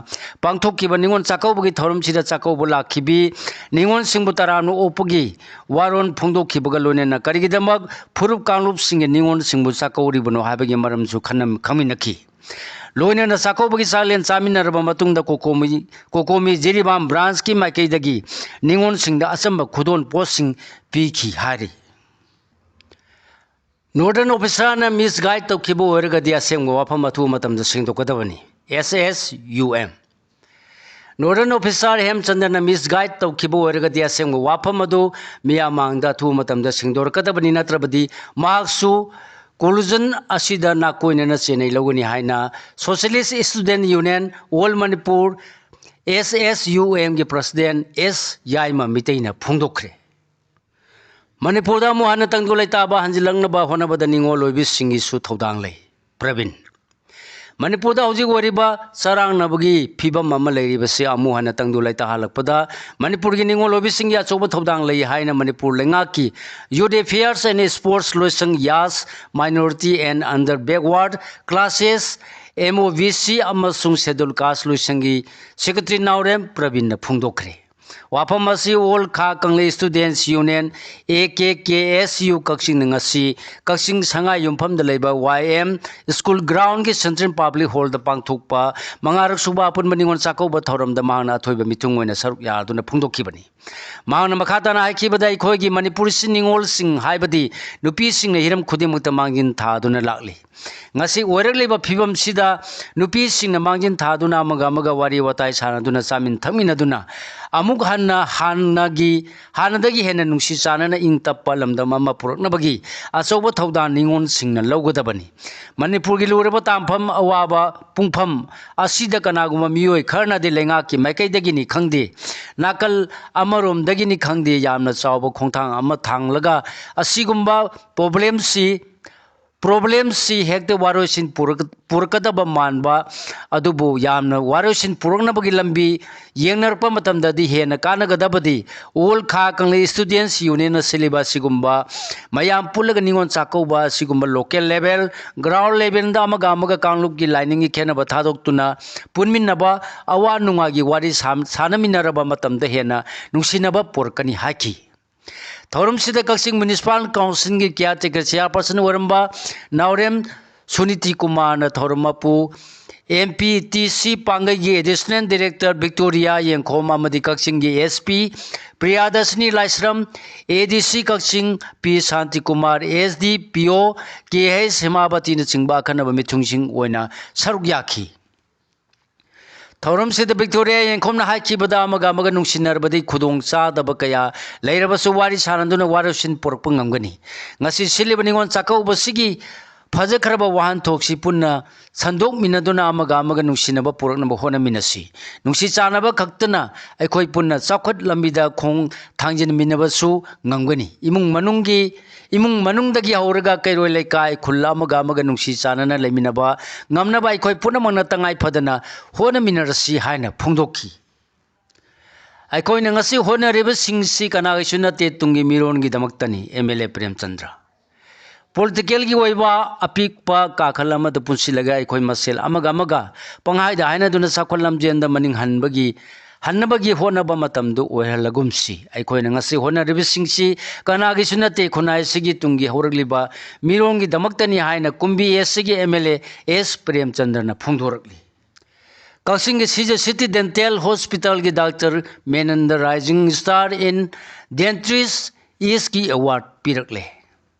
ꯄꯥꯡꯊꯣꯛꯈꯤꯕ ꯅꯤꯉꯣꯜ ꯆꯥꯛꯀꯧꯕꯒꯤ ꯊꯧꯔꯝꯁꯤꯗ ꯆꯥꯛꯀꯧꯕ ꯂꯥꯛꯈꯤꯕꯤ ꯅꯤꯉꯣꯜꯁꯤꯡꯕꯨ ꯇꯔꯥꯝꯅ ꯑꯣꯛꯄꯒꯤ ꯋꯥꯔꯣꯜ ꯐꯣꯡꯗꯣꯛꯈꯤꯕꯒ ꯂꯣꯏꯅꯅ ꯀꯔꯤꯒꯤꯗꯃꯛ ꯐꯨꯔꯨꯞ ꯀꯥꯡꯂꯨꯞꯁꯤꯡꯒꯤ ꯅꯤꯉꯣꯜꯁꯤꯡꯕꯨ ꯆꯥꯛꯀꯧꯔꯤꯕꯅꯣ ꯍꯥꯏꯕꯒꯤ ꯃꯔꯝꯁꯨ ꯈꯟꯅ-, ꯈꯪꯃꯤꯟꯅꯈꯤ꯫ ꯂꯣꯏꯅꯅ ꯆꯥꯛꯀꯧꯕꯒꯤ ꯆꯥꯛꯂꯦꯟ ꯆꯥꯃꯤꯟꯅꯔꯕ ꯃꯇꯨꯡꯗ ꯀꯣꯀꯣꯃꯤ, ꯀꯣꯀꯣꯃꯤ ꯖꯤꯔꯤꯕꯥꯝ branch ꯀꯤ ꯃꯥꯏꯀꯩꯗꯒꯤ ꯅꯤꯉꯣꯜꯁꯤꯡꯗ ꯑꯆꯝꯕ ꯈꯨꯗꯣꯜ ꯄꯣꯠꯁꯤꯡ ꯄꯤꯈꯤ ꯍꯥꯏꯔꯤ꯫ Nodal officer ꯅ misguide ꯇꯧꯈꯤꯕ ꯑꯣꯏꯔꯒꯗꯤ ꯑꯁꯦꯡꯕ ꯋꯥꯐꯝ ꯑꯊꯨꯕ ꯃꯇꯝꯗ ꯁꯦꯡꯗꯣꯛꯀꯗꯕꯅꯤ꯫ S S U M꯫ Nodal officer ꯍꯦꯝꯆꯟꯗ꯭ꯔꯅ misguide ꯇꯧꯈꯤꯕ ꯑꯣꯏꯔꯒꯗꯤ ꯑꯁꯦꯡꯕ ꯋꯥꯐꯝ ꯑꯗꯨ ꯃꯤꯌꯥꯝ ꯃꯥꯡꯗ ꯑꯊꯨꯕ ꯃꯇꯝꯗ ꯁꯦꯡꯗꯣꯔꯛꯀꯗꯕꯅꯤ, ꯅꯠꯇ꯭ꯔꯕꯗꯤ ꯃꯍꯥꯛꯁꯨ collusion ꯑꯁꯤꯗ ꯅꯥꯀꯣꯏꯅꯅ ꯆꯦꯟꯅꯩ ꯂꯧꯒꯅꯤ ꯍꯥꯏꯅ Socialist Student Union, All Manipur, S S U M ꯒꯤ President S ꯌꯥꯏꯃ ꯃꯤꯇꯩꯅ ꯐꯣꯡꯗꯣꯛꯈ꯭ꯔꯦ꯫ ꯃꯅꯤꯄꯨꯔꯗ ꯑꯃꯨꯛ ꯍꯟꯅ ꯇꯪꯗꯨ ꯂꯩꯇꯥꯕ ꯍꯟꯖꯤꯜꯂꯛꯅꯕ ꯍꯣꯠꯅꯕꯗ ꯅꯤꯉꯣꯜ ꯑꯣꯏꯕꯤꯁꯤꯡꯒꯤꯁꯨ ꯊꯧꯗꯥꯡ ꯂꯩ꯫ ꯄ꯭ꯔꯕꯤꯟ꯫ ꯃꯅꯤꯄꯨꯔꯗ ꯍꯧꯖꯤꯛ ꯑꯣꯏꯔꯤꯕ ꯆꯔꯥꯡꯅꯕꯒꯤ ꯐꯤꯕꯝ ꯑꯃ ꯂꯩꯔꯤꯕꯁꯤ ꯑꯃꯨꯛ ꯍꯟꯅ ꯇꯪꯗꯨ ꯂꯩꯇꯥꯍꯜꯂꯛꯄꯗ ꯃꯅꯤꯄꯨꯔꯒꯤ ꯅꯤꯉꯣꯜ ꯑꯣꯏꯕꯤꯁꯤꯡꯒꯤ ꯑꯆꯧꯕ ꯊꯧꯗꯥꯡ ꯂꯩ ꯍꯥꯏꯅ ꯃꯅꯤꯄꯨꯔ ꯂꯩꯉꯥꯛꯀꯤ Youth Affairs and Sports ꯂꯣꯏꯁꯪ, YAS, Minority and Under Backward Classes, M O B C ꯑꯃꯁꯨꯡ Schedule Caste ꯂꯣꯏꯁꯪꯒꯤ Secretary ꯅꯥꯎꯔꯦꯝ ꯄ꯭ꯔꯕꯤꯟꯅ ꯐꯣꯡꯗꯣꯛꯈ꯭ꯔꯦ꯫ ꯋꯥꯐꯝ ꯑꯁꯤ All Kha Kangli Students Union, A K K S U ꯀꯛꯆꯤꯡꯅ ꯉꯁꯤ ꯀꯛꯆꯤꯡ ꯁꯉꯥꯏ ꯌꯨꯝꯐꯝꯗ ꯂꯩꯕ Y M School Ground ꯀꯤ Central Public Hall ꯗ ꯄꯥꯡꯊꯣꯛꯄ ꯃꯉꯥꯔꯛ ꯁꯨꯕ ꯑꯄꯨꯟꯕ ꯅꯤꯉꯣꯜ ꯆꯥꯛꯀꯧꯕ ꯊꯧꯔꯝꯗ ꯃꯍꯥꯛꯅ ꯑꯊꯣꯏꯕ ꯃꯤꯊꯨꯡ ꯑꯣꯏꯅ ꯁꯔꯨꯛ ꯌꯥꯗꯨꯅ ꯐꯣꯡꯗꯣꯛꯈꯤꯕꯅꯤ꯫ ꯃꯍꯥꯛꯅ ꯃꯈꯥ ꯇꯥꯅ ꯍꯥꯏꯈꯤꯕꯗ, ꯑꯩꯈꯣꯏꯒꯤ ꯃꯅꯤꯄꯨꯔꯁꯤ ꯅꯤꯉꯣꯜꯁꯤꯡ ꯍꯥꯏꯕꯗꯤ ꯅꯨꯄꯤꯁꯤꯡꯅ ꯍꯤꯔꯝ ꯈꯨꯗꯤꯡꯃꯛꯇ ꯃꯥꯡꯖꯤꯟ ꯊꯥꯗꯨꯅ ꯂꯥꯛꯂꯤ꯫ ꯉꯁꯤ ꯑꯣꯏꯔꯛꯂꯤꯕ ꯐꯤꯕꯝꯁꯤꯗ ꯅꯨꯄꯤꯁꯤꯡꯅ ꯃꯥꯡꯖꯤꯟ ꯊꯥꯗꯨꯅ ꯑꯃꯒ ꯑꯃꯒ ꯋꯥꯔꯤ ꯋꯥꯇꯥꯏ ꯁꯥꯟꯅꯗꯨꯅ ꯆꯥꯃꯤꯟ ꯊꯛꯃꯤꯟꯅꯗꯨꯅ ꯑꯃꯨꯛ ꯍꯟꯅ ꯍꯥꯟꯅꯒꯤ ꯍꯥꯟꯅꯗꯒꯤ ꯍꯦꯟꯅ ꯅꯨꯡꯁꯤ ꯆꯥꯟꯅꯅ ꯏꯪ ꯇꯞꯄ ꯂꯝꯗꯝ ꯑꯃ ꯄꯨꯔꯛꯅꯕꯒꯤ ꯑꯆꯧꯕ ꯊꯧꯗꯥꯡ ꯅꯤꯉꯣꯜꯁꯤꯡꯅ ꯂꯧꯒꯗꯕꯅꯤ꯫ ꯃꯅꯤꯄꯨꯔꯒꯤ ꯂꯨꯔꯕ ꯇꯥꯡꯐꯝ, ꯑꯋꯥꯕ ꯄꯨꯡꯐꯝ ꯑꯁꯤꯗ ꯀꯅꯥꯒꯨꯝꯕ ꯃꯤꯑꯣꯏ ꯈꯔꯅꯗꯤ ꯂꯩꯉꯥꯛꯀꯤ ꯃꯥꯏꯀꯩꯗꯒꯤꯅꯤ ꯈꯪꯗꯦ, ꯅꯥꯀꯜ ꯑꯃꯔꯣꯝꯗꯒꯤꯅꯤ ꯈꯪꯗꯦ, ꯌꯥꯝꯅ ꯆꯥꯎꯕ ꯈꯣꯡꯊꯥꯡ ꯑꯃ ꯊꯥꯡꯂꯒ ꯑꯁꯤꯒꯨꯝꯕ problemꯁꯤ problemꯁꯤ ꯍꯦꯛꯇ ꯋꯥꯔꯣꯏꯁꯤꯟ ꯄꯨꯔꯛ-, ꯄꯨꯔꯛꯀꯗꯕ ꯃꯥꯟꯕ, ꯑꯗꯨꯕꯨ ꯌꯥꯝꯅ ꯋꯥꯔꯣꯏꯁꯤꯟ ꯄꯨꯔꯛꯅꯕꯒꯤ ꯂꯝꯕꯤ ꯌꯦꯡꯅꯔꯛꯄ ꯃꯇꯝꯗꯗꯤ ꯍꯦꯟꯅ ꯀꯥꯟꯅꯒꯗꯕꯗꯤ ꯑꯣꯜ ꯈꯥ ꯀꯪꯂꯩ Students Unionꯅ ꯁꯤꯜꯂꯤꯕ ꯑꯁꯤꯒꯨꯝꯕ ꯃꯌꯥꯝ ꯄꯨꯜꯂꯒ ꯅꯤꯉꯣꯜ ꯆꯥꯛꯀꯧꯕ ꯑꯁꯤꯒꯨꯝꯕ local level, ground levelꯗ ꯑꯃꯒ ꯑꯃꯒ ꯀꯥꯡꯂꯨꯞꯀꯤ ꯂꯥꯏꯅꯤꯡꯒꯤ ꯈꯦꯠꯅꯕ ꯊꯥꯗꯣꯛꯇꯨꯅ ꯄꯨꯟꯃꯤꯟꯅꯕ, ꯑꯋꯥ ꯅꯨꯡꯉꯥꯏꯒꯤ ꯋꯥꯔꯤ ꯁꯥ-, ꯁꯥꯟꯅꯃꯤꯟꯅꯔꯕ ꯃꯇꯝꯗ ꯍꯦꯟꯅ ꯅꯨꯡꯁꯤꯅꯕ ꯄꯨꯔꯛꯀꯅꯤ ꯍꯥꯏꯈꯤ꯫ ꯊꯧꯔꯝꯁꯤꯗ ꯀꯛꯆꯤꯡ Municipal Councilꯒꯤ caretaker chairperson ꯑꯣꯏꯔꯝꯕ ꯅꯥꯎꯔꯦꯝ ꯁꯨꯅꯤꯇꯤ ꯀꯨꯃꯥꯔꯅ ꯊꯧꯔꯝ ꯃꯄꯨ, MPTC ꯄꯥꯡꯒꯩꯒꯤ Additional Director Victoria ꯌꯦꯡꯈꯣꯝ ꯑꯃꯗꯤ ꯀꯛꯆꯤꯡꯒꯤ SP ꯄ꯭ꯔꯤꯌꯥꯗꯔꯁꯤꯅꯤ ꯂꯥꯏꯁ꯭ꯔꯝ, ADC ꯀꯛꯆꯤꯡ ꯄꯤ ꯁꯥꯟꯇꯤꯀꯨꯃꯥꯔ, SDPO ꯀꯦ ꯍꯩꯁ ꯍꯦꯃꯥꯕꯇꯤꯅꯆꯤꯡꯕ ꯑꯈꯟꯅꯕ ꯃꯤꯊꯨꯡꯁꯤꯡ ꯑꯣꯏꯅ ꯁꯔꯨꯛ ꯌꯥꯈꯤ꯫ ꯊꯧꯔꯝꯁꯤꯗ ꯚꯤꯛꯇꯣꯔꯤꯌꯥ ꯌꯦꯡꯈꯣꯝꯅ ꯍꯥꯏꯈꯤꯕꯗ, ꯑꯃꯒ ꯑꯃꯒ ꯅꯨꯡꯁꯤꯅꯔꯕꯗꯤ ꯈꯨꯗꯣꯡ ꯆꯥꯗꯕ ꯀꯌꯥ ꯂꯩꯔꯕꯁꯨ ꯋꯥꯔꯤ ꯁꯥꯅꯗꯨꯅ ꯋꯥꯔꯣꯏꯁꯤꯟ ꯄꯨꯔꯛꯄ ꯉꯝꯒꯅꯤ꯫ ꯉꯁꯤ ꯁꯤꯜꯂꯤꯕ ꯅꯤꯉꯣꯜ ꯆꯥꯛꯀꯧꯕꯁꯤꯒꯤ ꯐꯖꯈ꯭ꯔꯕ ꯋꯥꯍꯟꯊꯣꯛꯁꯤ ꯄꯨꯟꯅ ꯁꯟꯗꯣꯛꯃꯤꯟꯅꯗꯨꯅ ꯑꯃꯒ ꯑꯃꯒ ꯅꯨꯡꯁꯤꯅꯕ ꯄꯨꯔꯛꯅꯕ ꯍꯣꯠꯅꯃꯤꯟꯅꯁꯤ꯫ ꯅꯨꯡꯁꯤ ꯆꯥꯟꯅꯕ ꯈꯛꯇꯅ ꯑꯩꯈꯣꯏ ꯄꯨꯟꯅ ꯆꯥꯎꯈꯠ ꯂꯝꯕꯤꯗ ꯈꯣꯡ ꯊꯥꯡꯖꯤꯟꯃꯤꯟꯅꯕꯁꯨ ꯉꯝꯒꯅꯤ꯫ ꯏꯃꯨꯡ ꯃꯅꯨꯡꯒꯤ, ꯏꯃꯨꯡ ꯃꯅꯨꯡꯗꯒꯤ ꯍꯧꯔꯒ ꯀꯩꯔꯣꯏ ꯂꯩꯀꯥꯏ, ꯈꯨꯜ ꯑꯃꯒ ꯑꯃꯒ ꯅꯨꯡꯁꯤ ꯆꯥꯟꯅꯅ ꯂꯩꯃꯤꯟꯅꯕ ꯉꯝꯅꯕ ꯑꯩꯈꯣꯏ ꯄꯨꯝꯅꯃꯛꯅ ꯇꯉꯥꯏ ꯐꯗꯅ ꯍꯣꯠꯅꯃꯤꯟꯅꯔꯁꯤ ꯍꯥꯏꯅ ꯐꯣꯡꯗꯣꯛꯈꯤ꯫ ꯑꯩꯈꯣꯏꯅ ꯉꯁꯤ ꯍꯣꯠꯅꯔꯤꯕꯁꯤꯡꯁꯤ ꯀꯅꯥꯒꯤꯁꯨ ꯅꯠꯇꯦ, ꯇꯨꯡꯒꯤ ꯃꯤꯔꯣꯟꯒꯤ ꯗꯃꯛꯇꯅꯤ꯫ MLA ꯄ꯭ꯔꯦꯝꯆꯟꯗ꯭ꯔ꯫ Politicalꯒꯤ ꯑꯣꯏꯕ ꯑꯄꯤꯛꯄ ꯀꯥꯈꯜ ꯑꯃꯗ ꯄꯨꯟꯁꯤꯜꯂꯒ ꯑꯩꯈꯣꯏ ꯃꯁꯦꯜ ꯑꯃꯒ ꯑꯃꯒ ꯄꯪꯍꯥꯏꯗ ꯍꯥꯏꯅꯗꯨꯅ ꯆꯥꯎꯈꯠ ꯂꯝꯖꯦꯟꯗ ꯃꯅꯤꯡ ꯍꯟꯕꯒꯤ, ꯍꯟꯅꯕꯒꯤ ꯍꯣꯠꯅꯕ ꯃꯇꯝꯗꯨ ꯑꯣꯏꯍꯜꯂꯒꯨꯝꯁꯤ꯫ ꯑꯩꯈꯣꯏꯅ ꯉꯁꯤ ꯍꯣꯠꯅꯔꯤꯕꯁꯤꯡꯁꯤ ꯀꯅꯥꯒꯤꯁꯨ ꯅꯠꯇꯦ, ꯈꯨꯟꯅꯥꯏ ꯑꯁꯤꯒꯤ ꯇꯨꯡꯒꯤ ꯍꯧꯔꯛꯂꯤꯕ ꯃꯤꯔꯣꯟꯒꯤꯗꯃꯛꯇꯅꯤ ꯍꯥꯏꯅ ꯀꯨꯝꯕꯤ Eastꯀꯤ MLA ꯑꯦꯁ ꯄ꯭ꯔꯦꯝꯆꯟꯗ꯭ꯔꯅ ꯐꯣꯡꯗꯣꯔꯛꯂꯤ꯫ ꯀꯛꯆꯤꯡꯒꯤ ꯁꯤꯖ ꯁꯤꯇꯤ ꯗꯦꯟꯇꯦꯜ ꯍꯣꯁꯄꯤꯇꯥꯜꯒꯤ ꯗꯥꯛꯇꯔ ꯃꯦꯅꯟꯗ Rising Star in Dentist Eastꯀꯤ award ꯄꯤꯔꯛꯂꯦ꯫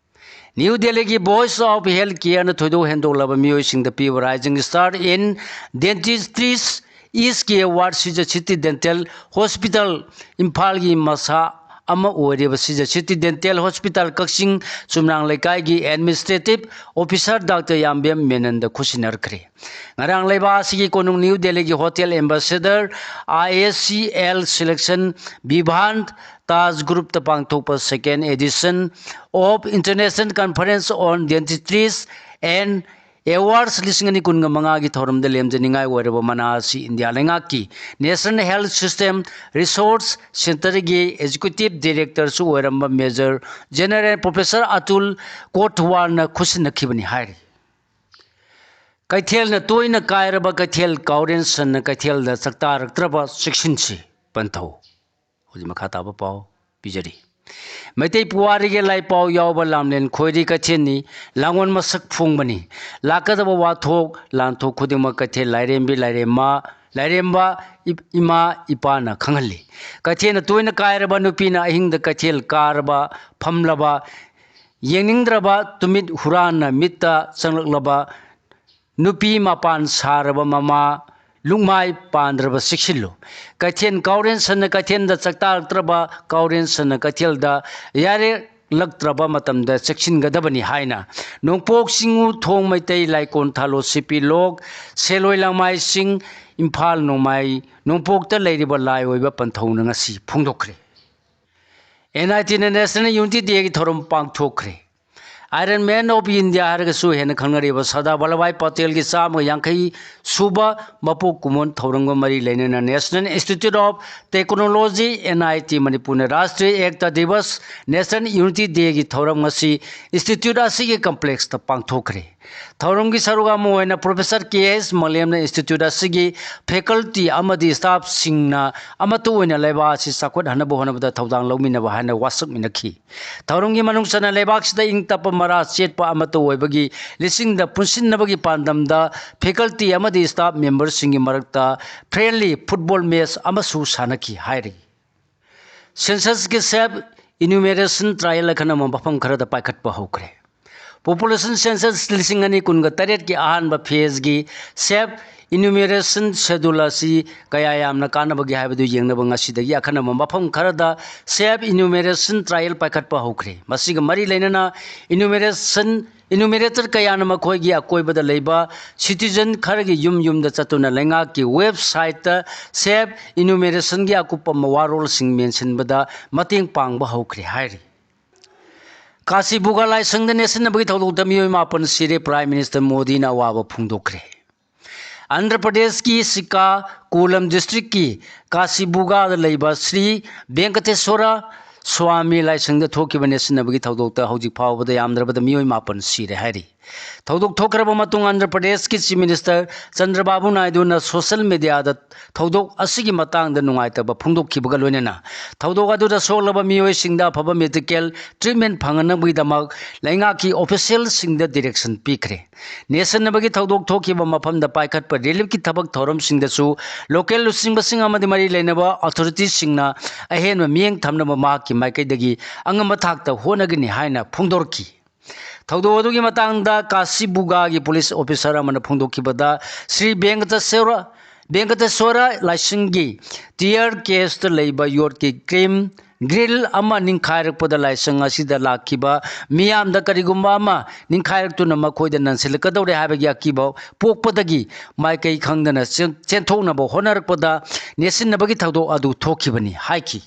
ꯅ꯭ꯌꯨ ꯗꯦꯜꯂꯤꯒꯤ Voice of Health Careꯅ ꯊꯣꯏꯗꯣꯛ ꯍꯦꯟꯗꯣꯛꯂꯕ ꯃꯤꯑꯣꯏꯁꯤꯡꯗ ꯄꯤꯕ Rising Star in Dentist ꯏꯁꯀꯤ award Shija city dental hospital ꯏꯝꯐꯥꯜꯒꯤ ꯃꯁꯥ ꯑꯃ ꯑꯣꯏꯔꯤꯕ ꯁꯤꯖ ꯁꯤꯇꯤ ꯗꯦꯟꯇꯦꯜ ꯍꯣꯁꯄꯤꯇꯥꯜ ꯀꯛꯆꯤꯡ ꯆꯨꯝꯅꯥꯡ ꯂꯩꯀꯥꯏꯒꯤ ꯑꯦꯗꯃꯤꯅꯤꯁꯇ꯭ꯔꯦꯇꯤꯚ ꯑꯣꯐꯤꯁꯥꯔ ꯗꯥꯛꯇꯔ ꯌꯥꯝꯕꯦꯝ ꯃꯦꯅꯟꯗ ꯈꯨꯠꯁꯤꯟꯅꯔꯛꯈ꯭ꯔꯦ꯫ ꯉꯔꯥꯡ ꯂꯩꯕꯥꯛ ꯑꯁꯤꯒꯤ ꯀꯣꯅꯨꯡ ꯅ꯭ꯌꯨ ꯗꯦꯜꯂꯤꯒꯤ ꯍꯣꯇꯦꯜ ꯑꯦꯝꯕꯦꯁꯦꯗꯔ, ꯑꯥꯏ S C L selection, ꯚꯤꯚꯥꯟ Taj ꯒ꯭ꯔꯨꯞꯇ ꯄꯥꯡꯊꯣꯛꯄ second edition of International Conference on Dentistries and Awards ꯂꯤꯁꯤꯡ ꯑꯅꯤ ꯀꯨꯟꯒ ꯃꯉꯥꯒꯤ ꯊꯧꯔꯝꯗ ꯂꯦꯝꯖꯅꯤꯡꯉꯥꯏ ꯑꯣꯏꯔꯕ ꯃꯅꯥ ꯑꯁꯤ ꯏꯟꯗꯤꯌꯥ ꯂꯩꯉꯥꯛꯀꯤ National Health System Resource Centreꯒꯤ Executive Directorꯁꯨ ꯑꯣꯏꯔꯝꯕ Major General Professor ꯑꯇꯨꯜ ꯀꯣꯊꯋꯥꯜꯅ ꯈꯨꯠꯁꯤꯟꯅꯈꯤꯕꯅꯤ ꯍꯥꯏꯔꯤ꯫ ꯀꯩꯊꯦꯜꯅ ꯇꯣꯏꯅ ꯀꯥꯏꯔꯕ ꯀꯩꯊꯦꯜ ꯀꯥꯎꯔꯦꯟꯁꯟꯅ ꯀꯩꯊꯦꯜꯗ ꯆꯥꯛꯇꯥꯔꯛꯇ꯭ꯔꯕ ꯆꯦꯛꯁꯤꯟꯁꯤ ꯄꯟꯊꯧ꯫ ꯍꯧꯖꯤꯛ ꯃꯈꯥ ꯇꯥꯕ ꯄꯥꯎ ꯄꯤꯖꯔꯤ꯫ ꯃꯩꯇꯩ ꯄꯨꯋꯥꯔꯤꯒꯤ ꯂꯥꯏꯄꯥꯎ ꯌꯥꯎꯕ ꯂꯥꯝꯂꯦꯟ ꯈꯣꯏꯔꯤ ꯀꯩꯊꯦꯜꯅꯤ꯫ ꯂꯥꯡꯑꯣꯟ ꯃꯁꯛ ꯐꯣꯡꯕꯅꯤ꯫ ꯂꯥꯛꯀꯗꯕ ꯋꯥꯊꯣꯛ ꯂꯥꯟꯊꯣꯛ ꯈꯨꯗꯤꯡꯃꯛ ꯀꯩꯊꯦꯜ ꯂꯥꯏꯔꯦꯝꯕꯤ ꯂꯥꯏꯔꯦꯝꯃ, ꯂꯥꯏꯔꯦꯝꯕ ꯏ-, ꯏꯃꯥ ꯏꯄꯥꯅ ꯈꯪꯍꯜꯂꯤ꯫ ꯀꯩꯊꯦꯜꯅ ꯇꯣꯏꯅ ꯀꯥꯏꯔꯕ ꯅꯨꯄꯤꯅ ꯑꯍꯤꯡꯗ ꯀꯩꯊꯦꯜ ꯀꯥꯔꯕ, ꯐꯝꯂꯕ, ꯌꯦꯡꯅꯤꯡꯗ꯭ꯔꯕ ꯇꯨꯃꯤꯠ ꯍꯨꯔꯥꯟꯅ ꯃꯤꯠꯇ ꯆꯪꯂꯛꯂꯕ, ꯅꯨꯄꯤ ꯃꯄꯥꯟ ꯁꯥꯔꯕ ꯃꯃꯥ ꯂꯨꯛꯃꯥꯏ ꯄꯥꯟꯗ꯭ꯔꯕ ꯆꯦꯛꯁꯤꯜꯂꯨ꯫ ꯀꯩꯊꯦꯜ ꯀꯥꯎꯔꯦꯟꯁꯟꯅ ꯀꯩꯊꯦꯜꯗ ꯆꯥꯛꯇꯥꯔꯛꯇ꯭ꯔꯕ, ꯀꯥꯎꯔꯦꯟꯁꯟꯅ ꯀꯩꯊꯦꯜꯗ ꯌꯥꯔꯦꯛꯂꯛꯇ꯭ꯔꯕ ꯃꯇꯝꯗ ꯆꯦꯛꯁꯤꯟꯒꯗꯕꯅꯤ ꯍꯥꯏꯅ ꯅꯣꯡꯄꯣꯛ ꯆꯤꯡꯉꯨ ꯊꯣꯡ ꯃꯩꯇꯩ ꯂꯥꯏꯀꯣꯟ ꯊꯥꯂꯣ ꯁꯤꯄꯤ ꯂꯣꯛ ꯁꯦꯂꯣꯏ ꯂꯥꯡꯃꯥꯏꯁꯤꯡ ꯏꯝꯐꯥꯜ ꯅꯣꯡꯃꯥꯏ ꯅꯣꯡꯄꯣꯛꯇ ꯂꯩꯔꯤꯕ ꯂꯥꯏ ꯑꯣꯏꯕ ꯄꯟꯊꯧꯅ ꯉꯁꯤ ꯐꯣꯡꯗꯣꯛꯈ꯭ꯔꯦ꯫ ꯑꯦꯟ ꯑꯥꯏ ꯇꯤꯅ National Unity Dayꯒꯤ ꯊꯧꯔꯝ ꯄꯥꯡꯊꯣꯛꯈ꯭ꯔꯦ꯫ Iron Man of India ꯍꯥꯏꯔꯒꯁꯨ ꯍꯦꯟꯅ ꯈꯪꯅꯔꯤꯕ ꯁꯔꯗꯥꯔ ꯚꯜꯂꯚꯚꯥꯏ ꯄꯇꯦꯜꯒꯤ ꯆꯥꯝꯃꯒ ꯌꯥꯡꯈꯩ ꯁꯨꯕ ꯃꯄꯣꯛ ꯀꯨꯝꯑꯣꯟ ꯊꯧꯔꯝꯒ ꯃꯔꯤ ꯂꯩꯅꯅ National Institute of Technology, N I T, ꯃꯅꯤꯄꯨꯔꯅ ꯔꯥꯁꯇ꯭ꯔꯤꯌ ꯑꯦꯛꯇ ꯗꯤꯕꯁ, National Unity Dayꯒꯤ ꯊꯧꯔꯝ ꯉꯁꯤ institute ꯑꯁꯤꯒꯤ complexꯇ ꯄꯥꯡꯊꯣꯛꯈ꯭ꯔꯦ꯫ ꯊꯧꯔꯝꯒꯤ ꯁꯔꯨꯛ ꯑꯃ ꯑꯣꯏꯅ Professor ꯀꯦ ꯑꯦꯁ ꯃꯂꯦꯝꯅ institute ꯑꯁꯤꯒꯤ faculty ꯑꯃꯗꯤ staffꯁꯤꯡꯅ ꯑꯃꯠꯇ ꯑꯣꯏꯅ ꯂꯩꯕꯥꯛ ꯑꯁꯤ ꯆꯥꯎꯈꯠꯍꯟꯅꯕ ꯍꯣꯠꯅꯕꯗ ꯊꯧꯗꯥꯡ ꯂꯧꯃꯤꯟꯅꯕ ꯍꯥꯏꯅ ꯋꯥꯁꯛꯃꯤꯟꯅꯈꯤ꯫ ꯊꯧꯔꯝꯒꯤ ꯃꯅꯨꯡ ꯆꯟꯅ ꯂꯩꯕꯥꯛꯁꯤꯗ ꯏꯪ ꯇꯞꯄ ꯃꯔꯥ ꯆꯦꯠꯄ ꯑꯃꯠꯇ ꯑꯣꯏꯕꯒꯤ ꯂꯤꯁꯤꯡꯗ ꯄꯨꯟꯁꯤꯟꯅꯕꯒꯤ ꯄꯥꯟꯗꯝꯗ faculty ꯑꯃꯗꯤ staff memberꯁꯤꯡꯒꯤ ꯃꯔꯛꯇ friendly football match ꯑꯃꯁꯨ ꯁꯥꯟꯅꯈꯤ ꯍꯥꯏꯔꯤ꯫ Censusꯀꯤ self enumeration trial ꯑꯈꯟꯅꯕ ꯃꯐꯝ ꯈꯔꯗ ꯄꯥꯏꯈꯠꯄ ꯍꯧꯈ꯭ꯔꯦ꯫ Population Census ꯂꯤꯁꯤꯡ ꯑꯅꯤ ꯀꯨꯟꯒ ꯇꯔꯦꯠꯀꯤ ꯑꯍꯥꯟꯕ phaseꯀꯤ self Enumeration Schedule ꯑꯁꯤ ꯀꯌꯥ ꯌꯥꯝꯅ ꯀꯥꯟꯅꯕꯒꯦ ꯍꯥꯏꯕꯗꯨ ꯌꯦꯡꯅꯕ ꯉꯁꯤꯗꯒꯤ ꯑꯈꯟꯅꯕ ꯃꯐꯝ ꯈꯔꯗ Self Enumeration Trial ꯄꯥꯏꯈꯠꯄ ꯍꯧꯈ꯭ꯔꯦ꯫ ꯃꯁꯤꯒ ꯃꯔꯤ ꯂꯩꯅꯅ enumeration, enumerator ꯀꯌꯥꯅ ꯃꯈꯣꯏꯒꯤ ꯑꯀꯣꯏꯕꯗ ꯂꯩꯕ citizen ꯈꯔꯒꯤ ꯌꯨꯝ ꯌꯨꯝꯗ ꯆꯠꯇꯨꯅ ꯂꯩꯉꯥꯛꯀꯤ websiteꯇ Self Enumerationꯒꯤ ꯑꯀꯨꯞꯄ ꯃꯋꯥꯔꯣꯜꯁꯤꯡ ꯃꯦꯟꯁꯤꯟꯕꯗ ꯃꯇꯦꯡ ꯄꯥꯡꯕ ꯍꯧꯈ꯭ꯔꯦ ꯍꯥꯏꯔꯤ꯫ ꯀꯥꯁꯤꯕꯨꯒꯥ ꯂꯥꯏꯁꯪꯗ ꯅꯦꯠꯁꯤꯟꯅꯕꯒꯤ ꯊꯧꯗꯣꯛꯇ ꯃꯤꯑꯣꯏ ꯃꯥꯄꯟ ꯁꯤꯔꯦ, Prime Minister ꯃꯣꯗꯤꯅ ꯑꯋꯥꯕ ꯐꯣꯡꯗꯣꯛꯈ꯭ꯔꯦ꯫ ꯑꯟꯙ꯭ꯔ ꯄ꯭ꯔꯗꯦꯁꯀꯤ ꯁꯤꯀꯥꯀꯨꯂꯝ districtꯀꯤ ꯀꯥꯁꯤꯕꯨꯒꯥꯗ ꯂꯩꯕ ꯁ꯭ꯔꯤ ꯚꯦꯡꯀꯇꯦꯁ꯭ꯋꯔ ꯁ꯭ꯋꯥꯃꯤ ꯂꯥꯏꯁꯪꯗ ꯊꯣꯛꯈꯤꯕ ꯅꯦꯠꯁꯤꯟꯅꯕꯒꯤ ꯊꯧꯗꯣꯛꯇ ꯍꯧꯖꯤꯛ ꯐꯥꯎꯕꯗ ꯌꯥꯝꯗ꯭ꯔꯕꯗ ꯃꯤꯑꯣꯏ ꯃꯥꯄꯟ ꯁꯤꯔꯦ ꯍꯥꯏꯔꯤ꯫ ꯊꯧꯗꯣꯛ ꯊꯣꯛꯈ꯭ꯔꯕ ꯃꯇꯨꯡ ꯑꯟꯙ꯭ꯔ ꯄ꯭ꯔꯗꯦꯁꯀꯤ Chief Minister ꯆꯟꯗ꯭ꯔꯕꯥꯕꯨ ꯅꯥꯏꯗꯨꯅ social mediaꯗ ꯊꯧꯗꯣꯛ ꯑꯁꯤꯒꯤ ꯃꯇꯥꯡꯗ ꯅꯨꯡꯉꯥꯏꯇꯕ ꯐꯣꯡꯗꯣꯛꯈꯤꯕꯒ ꯂꯣꯏꯅꯅ ꯊꯧꯗꯣꯛ ꯑꯗꯨꯗ ꯁꯣꯛꯂꯕ ꯃꯤꯑꯣꯏꯁꯤꯡꯗ ꯑꯐꯕ medical treatment ꯐꯪꯅꯅꯕꯒꯤꯗꯃꯛ ꯂꯩꯉꯥꯛꯀꯤ officialꯁꯤꯡꯗ direction ꯄꯤꯈ꯭ꯔꯦ꯫ ꯅꯦꯠꯁꯤꯟꯅꯕꯒꯤ ꯊꯧꯗꯣꯛ ꯊꯣꯛꯈꯤꯕ ꯃꯐꯝꯗ ꯄꯥꯏꯈꯠꯄ reliefꯀꯤ ꯊꯕꯛ ꯊꯧꯔꯝꯁꯤꯡꯗꯁꯨ local ꯂꯨꯆꯤꯡꯕꯁꯤꯡ ꯑꯃꯗꯤ ꯃꯔꯤ ꯂꯩꯅꯕ authorityꯁꯤꯡꯅ ꯑꯍꯦꯟꯕ ꯃꯤꯠꯌꯦꯡ ꯊꯝꯅꯕ ꯃꯍꯥꯛꯀꯤ ꯃꯥꯏꯀꯩꯗꯒꯤ ꯑꯉꯝꯕ ꯊꯥꯛꯇ ꯍꯣꯠꯅꯒꯅꯤ ꯍꯥꯏꯅ ꯐꯣꯡꯗꯣꯔꯛꯈꯤ꯫ ꯊꯧꯗꯣꯛ ꯑꯗꯨꯒꯤ ꯃꯇꯥꯡꯗ ꯀꯥꯁꯤꯕꯨꯒꯥꯒꯤ police officer ꯑꯃꯅ ꯐꯣꯡꯗꯣꯛꯈꯤꯕꯗ, ꯁ꯭ꯔꯤ ꯚꯦꯡꯀꯇꯦꯁ꯭ꯋꯔ, ꯚꯦꯡꯀꯇꯦꯁ꯭ꯋꯔ ꯂꯥꯏꯁꯪꯒꯤ staircaseꯇ ꯂꯩꯕ ꯌꯣꯠꯀꯤ ꯀ꯭ꯔꯤꯝ grill ꯑꯃ ꯅꯤꯡꯈꯥꯏꯔꯛꯄꯗ ꯂꯥꯏꯁꯪ ꯑꯁꯤꯗ ꯂꯥꯛꯈꯤꯕ ꯃꯤꯌꯥꯝꯗ ꯀꯔꯤꯒꯨꯝꯕ ꯑꯃ ꯅꯤꯡꯈꯥꯏꯔꯛꯇꯨꯅ ꯃꯈꯣꯏꯗ ꯅꯟꯁꯤꯜꯂꯛꯀꯗꯧꯔꯦ ꯍꯥꯏꯕꯒꯤ ꯑꯀꯤꯕ ꯄꯣꯛꯄꯗꯒꯤ ꯃꯥꯏꯀꯩ ꯈꯪꯗꯅ ꯆꯦꯟ-, ꯆꯦꯟꯊꯣꯛꯅꯕ ꯍꯣꯠꯅꯔꯛꯄꯗ ꯅꯦꯠꯁꯤꯟꯅꯕꯒꯤ ꯊꯧꯗꯣꯛ ꯑꯗꯨ ꯊꯣꯛꯈꯤꯕꯅꯤ ꯍꯥꯏꯈꯤ꯫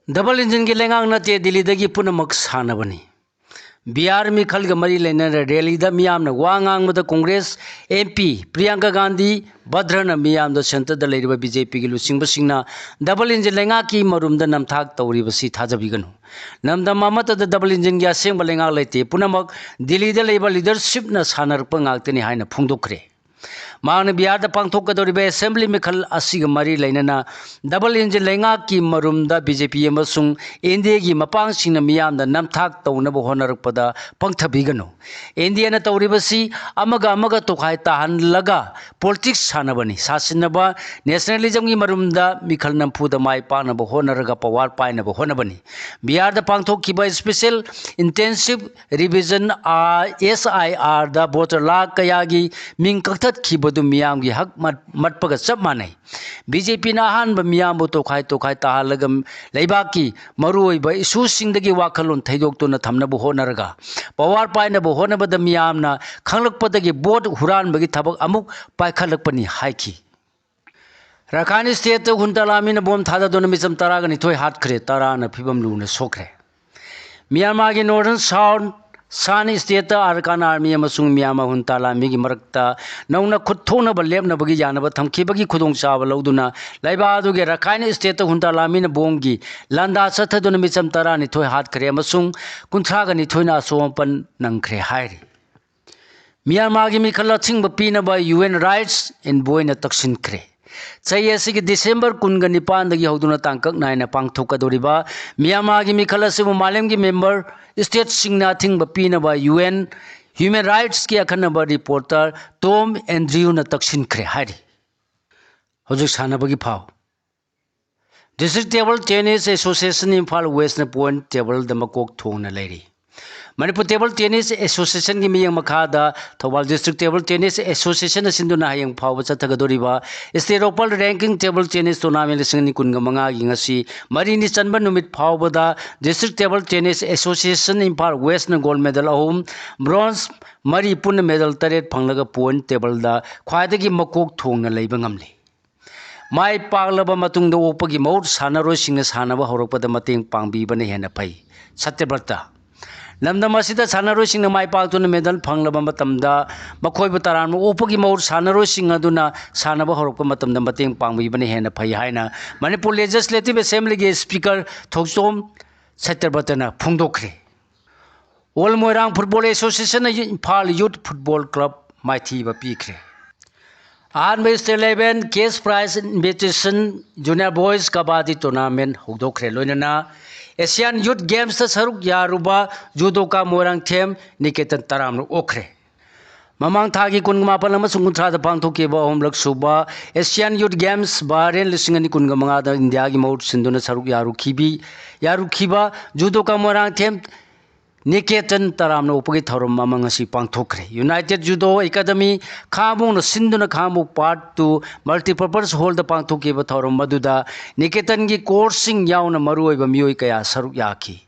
Double engineꯒꯤ ꯂꯩꯉꯥꯛ ꯅꯠꯇꯦ, ꯗꯤꯜꯂꯤꯗꯒꯤ ꯄꯨꯝꯅꯃꯛ ꯁꯥꯟꯅꯕꯅꯤ꯫ ꯕꯤꯍꯥꯔ ꯃꯤꯈꯜꯒ ꯃꯔꯤ ꯂꯩꯅꯅ rallyꯗ ꯃꯤꯌꯥꯝꯅ ꯋꯥ ꯉꯥꯡꯕꯗ Congress MP ꯄ꯭ꯔꯤꯌꯥꯡꯀꯥ ꯒꯥꯟꯙꯤ ꯚꯗ꯭ꯔꯅ ꯃꯤꯌꯥꯝꯗ centreꯗ ꯂꯩꯔꯤꯕ BJPꯒꯤ ꯂꯨꯆꯤꯡꯕꯁꯤꯡꯅ double engine ꯂꯩꯉꯥꯛꯀꯤ ꯃꯔꯨꯝꯗ ꯅꯝꯊꯥꯛ ꯇꯧꯔꯤꯕꯁꯤ ꯊꯥꯖꯕꯤꯒꯅꯨ꯫ ꯂꯝꯗꯝ ꯑꯃꯠꯇꯗ double engineꯒꯤ ꯑꯁꯦꯡꯕ ꯂꯩꯉꯥꯛ ꯂꯩꯇꯦ꯫ ꯄꯨꯝꯅꯃꯛ ꯗꯤꯜꯂꯤꯗ ꯂꯩꯕ leadershipꯅ ꯁꯥꯟꯅꯔꯛꯄ ꯉꯥꯛꯇꯅꯤ ꯍꯥꯏꯅ ꯐꯣꯡꯗꯣꯛꯈ꯭ꯔꯦ꯫ ꯃꯍꯥꯛꯅ ꯕꯤꯍꯥꯔꯗ ꯄꯥꯡꯊꯣꯛꯀꯗꯧꯔꯤꯕ assembly ꯃꯤꯈꯜ ꯑꯁꯤꯒ ꯃꯔꯤ ꯂꯩꯅꯅ double engine ꯂꯩꯉꯥꯛꯀꯤ ꯃꯔꯨꯝꯗ BJP ꯑꯃꯁꯨꯡ NDAꯒꯤ ꯃꯄꯥꯡꯁꯤꯡꯅ ꯃꯤꯌꯥꯝꯗ ꯅꯝꯊꯥꯛ ꯇꯧꯅꯕ ꯍꯣꯠꯅꯔꯛꯄꯗ ꯄꯪꯊꯕꯤꯒꯅꯨ꯫ NDAꯅ ꯇꯧꯔꯤꯕꯁꯤ ꯑꯃꯒ ꯑꯃꯒ ꯇꯣꯈꯥꯏ ꯇꯥꯍꯜꯂꯒ politics ꯁꯥꯟꯅꯕꯅꯤ꯫ ꯁꯥꯁꯤꯟꯅꯕ nationalismꯒꯤ ꯃꯔꯨꯝꯗ ꯃꯤꯈꯜ ꯅꯝꯐꯨꯗ ꯃꯥꯏ ꯄꯥꯛꯅꯕ ꯍꯣꯠꯅꯔꯒ power ꯄꯥꯏꯅꯕ ꯍꯣꯠꯅꯕꯅꯤ꯫ ꯕꯤꯍꯥꯔꯗ ꯄꯥꯡꯊꯣꯛꯈꯤꯕ special intensive revision, ꯑꯥ, SIRꯗ voter ꯂꯥꯈ ꯀꯌꯥꯒꯤ ꯃꯤꯡ ꯀꯛꯊꯠꯈꯤꯕ ꯑꯗꯨ ꯃꯤꯌꯥꯝꯒꯤ ꯍꯛ ꯃꯠ-, ꯃꯠꯄꯒ ꯆꯞ ꯃꯥꯟꯅꯩ꯫ ꯕꯤ ꯖꯦ ꯄꯤꯅ ꯑꯍꯥꯟꯕ ꯃꯤꯌꯥꯝꯕꯨ ꯇꯣꯈꯥꯏ ꯇꯣꯈꯥꯏ ꯇꯥꯍꯜꯂꯒ ꯂꯩꯕꯥꯛꯀꯤ ꯃꯔꯨꯑꯣꯏꯕ ꯏꯁꯨꯁꯤꯡꯗꯒꯤ ꯋꯥꯈꯜꯂꯣꯟ ꯊꯩꯗꯣꯛꯇꯨꯅ ꯊꯝꯅꯕ ꯍꯣꯠꯅꯔꯒ ꯄꯋꯥꯔ ꯄꯥꯏꯅꯕ ꯍꯣꯠꯅꯕꯗ ꯃꯤꯌꯥꯝꯅ ꯈꯪꯂꯛꯄꯗꯒꯤ ꯚꯣꯠ ꯍꯨꯔꯥꯟꯕꯒꯤ ꯊꯕꯛ ꯑꯃꯨꯛ ꯄꯥꯏꯈꯠꯂꯛꯄꯅꯤ ꯍꯥꯏꯈꯤ꯫ ꯔꯈꯥꯏꯟ ꯁ꯭ꯇꯦꯠꯇ ꯍꯨꯟꯇꯥ ꯂꯥꯟꯃꯤꯅ ꯕꯣꯝ ꯊꯥꯗꯗꯨꯅ ꯃꯤꯆꯝ ꯇꯔꯥꯒ ꯅꯤꯊꯣꯏ ꯍꯥꯠꯈ꯭ꯔꯦ, ꯇꯔꯥꯅ ꯐꯤꯕꯝ ꯂꯨꯅ ꯁꯣꯛꯈ꯭ꯔꯦ꯫ ꯃ꯭ꯌꯥꯟꯃꯥꯔꯒꯤ ꯅꯣꯔꯗꯔꯟ ꯁꯥꯎꯟ ꯁꯥꯟ ꯁ꯭ꯇꯦꯠꯇ ꯑꯥꯔꯀꯥꯟ ꯑꯥꯔꯃꯤ ꯑꯃꯁꯨꯡ ꯃ꯭ꯌꯥꯟꯃꯥꯔ ꯍꯨꯟꯇꯥ ꯂꯥꯟꯃꯤꯒꯤ ꯃꯔꯛꯇ ꯅꯧꯅ ꯈꯨꯠ ꯊꯣꯛꯅꯕ ꯂꯦꯞꯅꯕꯒꯤ ꯌꯥꯅꯕ ꯊꯝꯈꯤꯕꯒꯤ ꯈꯨꯗꯣꯡꯆꯥꯕ ꯂꯧꯗꯨꯅ ꯂꯩꯕꯥꯛ ꯑꯗꯨꯒꯤ ꯔꯈꯥꯏꯟ ꯁ꯭ꯇꯦꯠꯇ ꯍꯨꯟꯇꯥ ꯂꯥꯟꯃꯤꯅ ꯕꯣꯝꯒꯤ ꯂꯥꯟꯗꯥ ꯆꯠꯊꯗꯨꯅ ꯃꯤꯆꯝ ꯇꯔꯥꯅꯤꯊꯣꯏ ꯍꯥꯠꯈ꯭ꯔꯦ ꯑꯃꯁꯨꯡ ꯀꯨꯟꯊ꯭ꯔꯥꯒ ꯅꯤꯊꯣꯏꯅ ꯑꯁꯣꯛ ꯑꯄꯟ ꯅꯪꯈ꯭ꯔꯦ ꯍꯥꯏꯔꯤ꯫ ꯃ꯭ꯌꯥꯟꯃꯥꯔꯒꯤ ꯃꯤꯈꯜ ꯑꯊꯤꯡꯕ ꯄꯤꯅꯕ ꯌꯨ ꯑꯦꯟ ꯔꯥꯏꯠꯁ ꯑꯦꯟꯕꯣꯏꯅ ꯇꯛꯁꯤꯟꯈ꯭ꯔꯦ꯫ ꯆꯍꯤ ꯑꯁꯤꯒꯤ ꯗꯤꯁꯦꯝꯕꯔ ꯀꯨꯟꯒ ꯅꯤꯄꯥꯟꯗꯒꯤ ꯍꯧꯗꯨꯅ ꯇꯥꯡꯀꯛ ꯅꯥꯏꯅ ꯄꯥꯡꯊꯣꯛꯀꯗꯧꯔꯤꯕ ꯃ꯭ꯌꯥꯟꯃꯥꯔꯒꯤ ꯃꯤꯈꯜ ꯑꯁꯤꯕꯨ ꯃꯥꯂꯦꯝꯒꯤ ꯃꯦꯝꯕꯔ ꯁ꯭ꯇꯦꯠꯁꯤꯡꯅ ꯑꯊꯤꯡꯕ ꯄꯤꯅꯕ ꯌꯨ ꯑꯦꯟ ꯍ꯭ꯌꯨꯃꯦꯟ ꯔꯥꯏꯠꯁꯀꯤ ꯑꯈꯟꯅꯕ ꯔꯤꯄꯣꯔꯇꯔ ꯇꯣꯝ ꯑꯦꯟꯗ꯭ꯔꯤꯌꯨꯅ ꯇꯛꯁꯤꯟꯈ꯭ꯔꯦ ꯍꯥꯏꯔꯤ꯫ ꯍꯧꯖꯤꯛ ꯁꯥꯟꯅꯕꯒꯤ ꯄꯥꯎ꯫ District table tennis association Imphal ꯋꯦꯁꯅ ꯄꯣꯏꯟꯠ ꯇꯦꯕꯜꯗ ꯃꯀꯣꯛ ꯊꯣꯡꯅ ꯂꯩꯔꯤ꯫ ꯃꯅꯤꯄꯨꯔ ꯇꯦꯕꯜ ꯇꯦꯅꯤꯁ ꯑꯦꯁꯣꯁꯤꯌꯦꯁꯟꯒꯤ ꯃꯤꯠꯌꯦꯡ ꯃꯈꯥꯗ ꯊꯧꯕꯥꯜ ꯗꯤꯁꯇ꯭ꯔꯤꯛ ꯇꯦꯕꯜ ꯇꯦꯅꯤꯁ ꯑꯦꯁꯣꯁꯤꯌꯦꯁꯟꯅ ꯁꯤꯟꯗꯨꯅ ꯍꯌꯦꯡ ꯐꯥꯎꯕ ꯆꯠꯊꯒꯗꯧꯔꯤꯕ state open ranking table tennis tournament ꯂꯤꯁꯤꯡ ꯑꯅꯤ ꯀꯨꯟꯒ ꯃꯉꯥꯒꯤ ꯉꯁꯤ ꯃꯔꯤꯅꯤ ꯆꯟꯕ ꯅꯨꯃꯤꯠ ꯐꯥꯎꯕꯗ district table tennis association Imphal ꯋꯦꯁꯅ ꯒꯣꯜ ꯃꯦꯗꯜ ꯑꯍꯨꯝ, ꯕ꯭ꯔꯣꯟꯖ ꯃꯔꯤ, ꯄꯨꯟꯅ ꯃꯦꯗꯜ ꯇꯔꯦꯠ ꯐꯪꯂꯒ ꯄꯣꯏꯟꯠ ꯇꯦꯕꯜꯗ ꯈ꯭ꯋꯥꯏꯗꯒꯤ ꯃꯀꯣꯛ ꯊꯣꯡꯅ ꯂꯩꯕ ꯉꯝꯂꯤ꯫ ꯃꯥꯏ ꯄꯥꯛꯂꯕ ꯃꯇꯨꯡꯗ ꯑꯣꯛꯄꯒꯤ ꯃꯍꯨꯠ ꯁꯥꯟꯅꯔꯣꯏꯁꯤꯡꯅ ꯁꯥꯟꯅꯕ ꯍꯧꯔꯛꯄꯗ ꯃꯇꯦꯡ ꯄꯥꯡꯕꯤꯕꯅ ꯍꯦꯟꯅ ꯐꯩ꯫ ꯁꯇ꯭ꯌꯕ꯭ꯔꯇ꯫ ꯂꯝꯗꯝ ꯑꯁꯤꯗ ꯁꯥꯟꯅꯔꯣꯏꯁꯤꯡꯅ ꯃꯥꯏ ꯄꯥꯛꯇꯨꯅ ꯃꯦꯗꯜ ꯐꯪꯂꯕ ꯃꯇꯝꯗ ꯃꯈꯣꯏꯕꯨ ꯇꯔꯥꯝꯅ ꯑꯣꯛꯄꯒꯤ ꯃꯍꯨꯠ ꯁꯥꯟꯅꯔꯣꯏꯁꯤꯡ ꯑꯗꯨꯅ ꯁꯥꯟꯅꯕ ꯍꯧꯔꯛꯄ ꯃꯇꯝꯗ ꯃꯇꯦꯡ ꯄꯥꯡꯕꯤꯕꯅ ꯍꯦꯟꯅ ꯐꯩ ꯍꯥꯏꯅ ꯃꯅꯤꯄꯨꯔ ꯂꯦꯖꯤꯁꯂꯦꯇꯤꯚ ꯑꯦꯁꯦꯝꯕ꯭ꯂꯤꯒꯤ ꯁ꯭ꯄꯤꯀꯔ ꯊꯣꯛꯆꯣꯝ ꯁꯇ꯭ꯌꯕ꯭ꯔꯇꯅ ꯐꯣꯡꯗꯣꯛꯈ꯭ꯔꯦ꯫ ꯑꯣꯜ ꯃꯣꯏꯔꯥꯡ ꯐꯨꯠꯕꯣꯜ ꯑꯦꯁꯣꯁꯤꯌꯦꯁꯟꯅ ꯏꯝꯐꯥꯜ ꯌꯨꯠ ꯐꯨꯠꯕꯣꯜ ꯀ꯭ꯂꯕ ꯃꯥꯏꯊꯤꯕ ꯄꯤꯈ꯭ꯔꯦ꯫ ꯑꯍꯥꯟꯕ state level cash prize invitation junior boys kabaddi tournament ꯍꯧꯗꯣꯛꯈ꯭ꯔꯦ꯫ ꯂꯣꯏꯅꯅ ꯑꯦꯁꯤꯌꯥꯟ ꯌꯨꯠ ꯒꯦꯝꯁꯇ ꯁꯔꯨꯛ ꯌꯥꯔꯨꯕ ꯖꯨꯗꯣꯀꯥ ꯃꯣꯏꯔꯥꯡꯊꯦꯝ ꯅꯤꯀꯦꯇꯟ ꯇꯔꯥꯝꯅ ꯑꯣꯛꯈ꯭ꯔꯦ꯫ ꯃꯃꯥꯡ ꯊꯥꯒꯤ ꯀꯨꯟꯃꯥꯄꯟ ꯑꯃꯁꯨꯡ ꯀꯨꯟꯊ꯭ꯔꯥꯗ ꯄꯥꯡꯊꯣꯛꯈꯤꯕ ꯑꯍꯨꯝꯂꯛ ꯁꯨꯕ ꯑꯦꯁꯤꯌꯥꯟ ꯌꯨꯠ ꯒꯦꯝꯁ ꯕꯍꯔꯦꯟ ꯂꯤꯁꯤꯡ ꯑꯅꯤ ꯀꯨꯟꯒ ꯃꯉꯥꯗ ꯏꯟꯗꯤꯌꯥꯒꯤ ꯃꯍꯨꯠ ꯁꯤꯟꯗꯨꯅ ꯁꯔꯨꯛ ꯌꯥꯔꯨꯈꯤꯕꯤ-, ꯌꯥꯔꯨꯈꯤꯕ ꯖꯨꯗꯣꯀꯥ ꯃꯣꯏꯔꯥꯡꯊꯦꯝ ꯅꯤꯀꯦꯇꯟ ꯇꯔꯥꯝꯅ ꯑꯣꯛꯄꯒꯤ ꯊꯧꯔꯝ ꯑꯃ ꯉꯁꯤ ꯄꯥꯡꯊꯣꯛꯈ꯭ꯔꯦ꯫ ꯌꯨꯅꯥꯏꯇꯦꯠ ꯖꯨꯗꯣ ꯑꯦꯀꯥꯗꯃꯤ ꯈꯥꯉꯕꯣꯛꯅ ꯁꯤꯟꯗꯨꯅ ꯈꯥꯉꯕꯣꯛ ꯄꯥꯔꯠ ꯇꯨ ꯃꯜꯇꯤꯄꯔꯄꯁ ꯍꯣꯜꯗ ꯄꯥꯡꯊꯣꯛꯈꯤꯕ ꯊꯧꯔꯝ ꯑꯗꯨꯗ ꯅꯤꯀꯦꯇꯟꯒꯤ ꯀꯣꯔꯁꯁꯤꯡ ꯌꯥꯎꯅ ꯃꯔꯨꯑꯣꯏꯕ ꯃꯤꯑꯣꯏ ꯀꯌꯥ ꯁꯔꯨꯛ ꯌꯥꯈꯤ꯫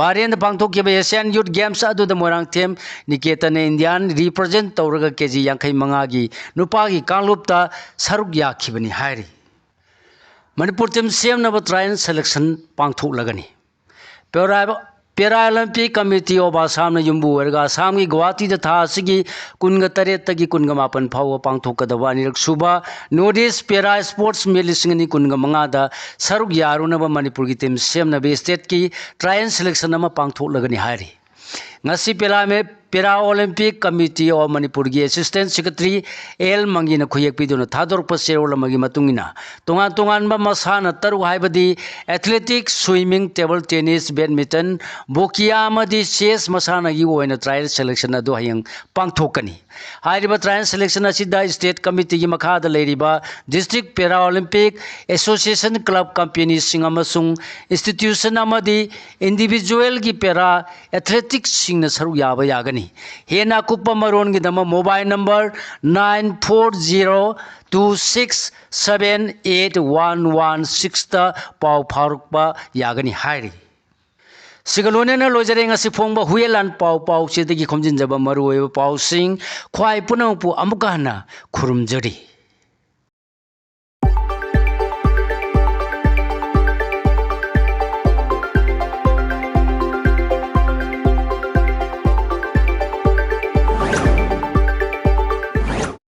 ꯕꯍꯔꯦꯟꯗ ꯄꯥꯡꯊꯣꯛꯈꯤꯕ ꯑꯦꯁꯤꯌꯥꯟ ꯌꯨꯠ ꯒꯦꯝꯁ ꯑꯗꯨꯗ ꯃꯣꯏꯔꯥꯡꯊꯦꯝ ꯅꯤꯀꯦꯇꯟꯅ ꯏꯟꯗꯤꯌꯥꯟ ꯔꯤꯄ꯭ꯔꯖꯦꯟ ꯇꯧꯔꯒ ꯀꯦ ꯖꯤ ꯌꯥꯡꯈꯩ ꯃꯉꯥꯒꯤ ꯅꯨꯄꯥꯒꯤ ꯀꯥꯡꯂꯨꯞꯇ ꯁꯔꯨꯛ ꯌꯥꯈꯤꯕꯅꯤ ꯍꯥꯏꯔꯤ꯫ ꯃꯅꯤꯄꯨꯔ ꯇꯤꯝ ꯁꯦꯝꯅꯕ ꯇ꯭ꯔꯥꯏꯌꯦꯜ ꯁꯦꯂꯦꯛꯁꯟ ꯄꯥꯡꯊꯣꯛꯂꯒꯅꯤ꯫ Para-, para Olympic committee of ꯑꯁꯥꯝꯅ ꯌꯨꯝꯕꯨ ꯑꯣꯏꯔꯒ ꯑꯁꯥꯝꯒꯤ ꯒꯨꯋꯥꯍꯥꯇꯤꯗ ꯊꯥ ꯑꯁꯤꯒꯤ ꯀꯨꯟꯒ ꯇꯔꯦꯠꯇꯒꯤ ꯀꯨꯟꯒ ꯃꯥꯄꯟ ꯐꯥꯎꯕ ꯄꯥꯡꯊꯣꯛꯀꯗꯕ ꯑꯅꯤꯔꯛ ꯁꯨꯕ ꯅꯣꯔꯠ ꯏꯁ ꯄꯦꯔꯥ ꯁ꯭ꯄꯣꯔꯠꯁ ꯃꯤꯠ ꯂꯤꯁꯤꯡ ꯑꯅꯤ ꯀꯨꯟꯒ ꯃꯉꯥꯗ ꯁꯔꯨꯛ ꯌꯥꯔꯨꯅꯕ ꯃꯅꯤꯄꯨꯔꯒꯤ ꯇꯤꯝ ꯁꯦꯝꯅꯕ ꯁ꯭ꯇꯦꯠꯀꯤ ꯇ꯭ꯔꯥꯏꯌꯦꯜ ꯁꯦꯂꯦꯛꯁꯟ ꯑꯃ ꯄꯥꯡꯊꯣꯛꯂꯒꯅꯤ ꯍꯥꯏꯔꯤ꯫ ꯉꯁꯤ ꯄꯦꯔꯥ-, ꯄꯦꯔꯥ ꯑꯣꯂꯦꯝꯄꯤꯛ ꯀꯃꯤꯇꯤ ꯑꯣꯐ ꯃꯅꯤꯄꯨꯔꯒꯤ ꯑꯦꯁꯤꯁꯇꯦꯟ ꯁꯦꯀ꯭ꯔꯦꯇꯔꯤ ꯑꯦꯜ ꯃꯪꯒꯤꯅ ꯈꯨꯌꯦꯛ ꯄꯤꯗꯨꯅ ꯊꯥꯗꯣꯔꯛꯄ ꯆꯦꯔꯣꯜ ꯑꯃꯒꯤ ꯃꯇꯨꯡ ꯏꯟꯅ, ꯇꯣꯉꯥꯟ ꯇꯣꯉꯥꯟꯕ ꯃꯁꯥꯟꯅ ꯇꯔꯨꯛ ꯍꯥꯏꯕꯗꯤ athletics, swimming, table tennis, badminton, boccia ꯑꯃꯗꯤ ꯆꯦꯁ ꯃꯁꯥꯟꯅꯒꯤ ꯑꯣꯏꯅ ꯇ꯭ꯔꯥꯏꯌꯦꯜ ꯁꯦꯂꯦꯛꯁꯟ ꯑꯗꯨ ꯍꯌꯦꯡ ꯄꯥꯡꯊꯣꯛꯀꯅꯤ꯫ ꯍꯥꯏꯔꯤꯕ ꯇ꯭ꯔꯥꯏꯌꯦꯜ ꯁꯦꯂꯦꯛꯁꯟ ꯑꯁꯤꯗ ꯁ꯭ꯇꯦꯠ ꯀꯃꯤꯇꯤꯒꯤ ꯃꯈꯥꯗ ꯂꯩꯔꯤꯕ ꯗꯤꯁꯇ꯭ꯔꯤꯛ ꯄꯦꯔꯥ ꯑꯣꯂꯦꯝꯄꯤꯛ ꯑꯦꯁꯣꯁꯤꯌꯦꯁꯟ ꯀ꯭ꯂꯕ ꯀꯝꯄꯦꯅꯤꯁꯤꯡ ꯑꯃꯁꯨꯡ ꯏꯟꯁꯇꯤꯇ꯭ꯌꯨꯁꯟ ꯑꯃꯗꯤ ꯏꯟꯗꯤꯚꯤꯖꯨꯋꯦꯜꯒꯤ ꯄꯦꯔꯥ ꯑꯦꯊꯂꯦꯇꯤꯛꯁꯁꯤꯡꯅ ꯁꯔꯨꯛ ꯌꯥꯕ ꯌꯥꯒꯅꯤ꯫ ꯍꯦꯟꯅ ꯑꯀꯨꯞꯄ ꯃꯔꯣꯜꯒꯤꯗꯃꯛ mobile number nine four zero two six seven eight one one sixꯇ ꯄꯥꯎ ꯐꯥꯎꯔꯛꯄ ꯌꯥꯒꯅꯤ ꯍꯥꯏꯔꯤ꯫ ꯁꯤꯒ ꯂꯣꯏꯅꯅ ꯂꯣꯏꯖꯔꯦ ꯉꯁꯤ ꯐꯣꯡꯕ ꯍꯨꯌꯦꯟ ꯂꯥꯟ ꯄꯥꯎ ꯄꯥꯎꯆꯦꯗꯒꯤ ꯈꯣꯝꯖꯤꯟꯖꯕ ꯃꯔꯨꯑꯣꯏꯕ ꯄꯥꯎꯁꯤꯡ꯫ ꯈ꯭ꯋꯥꯏ ꯄꯨꯝꯅꯃꯛꯄꯨ ꯑꯃꯨꯛꯀ ꯍꯟꯅ ꯈꯨꯔꯨꯝꯖꯔꯤ꯫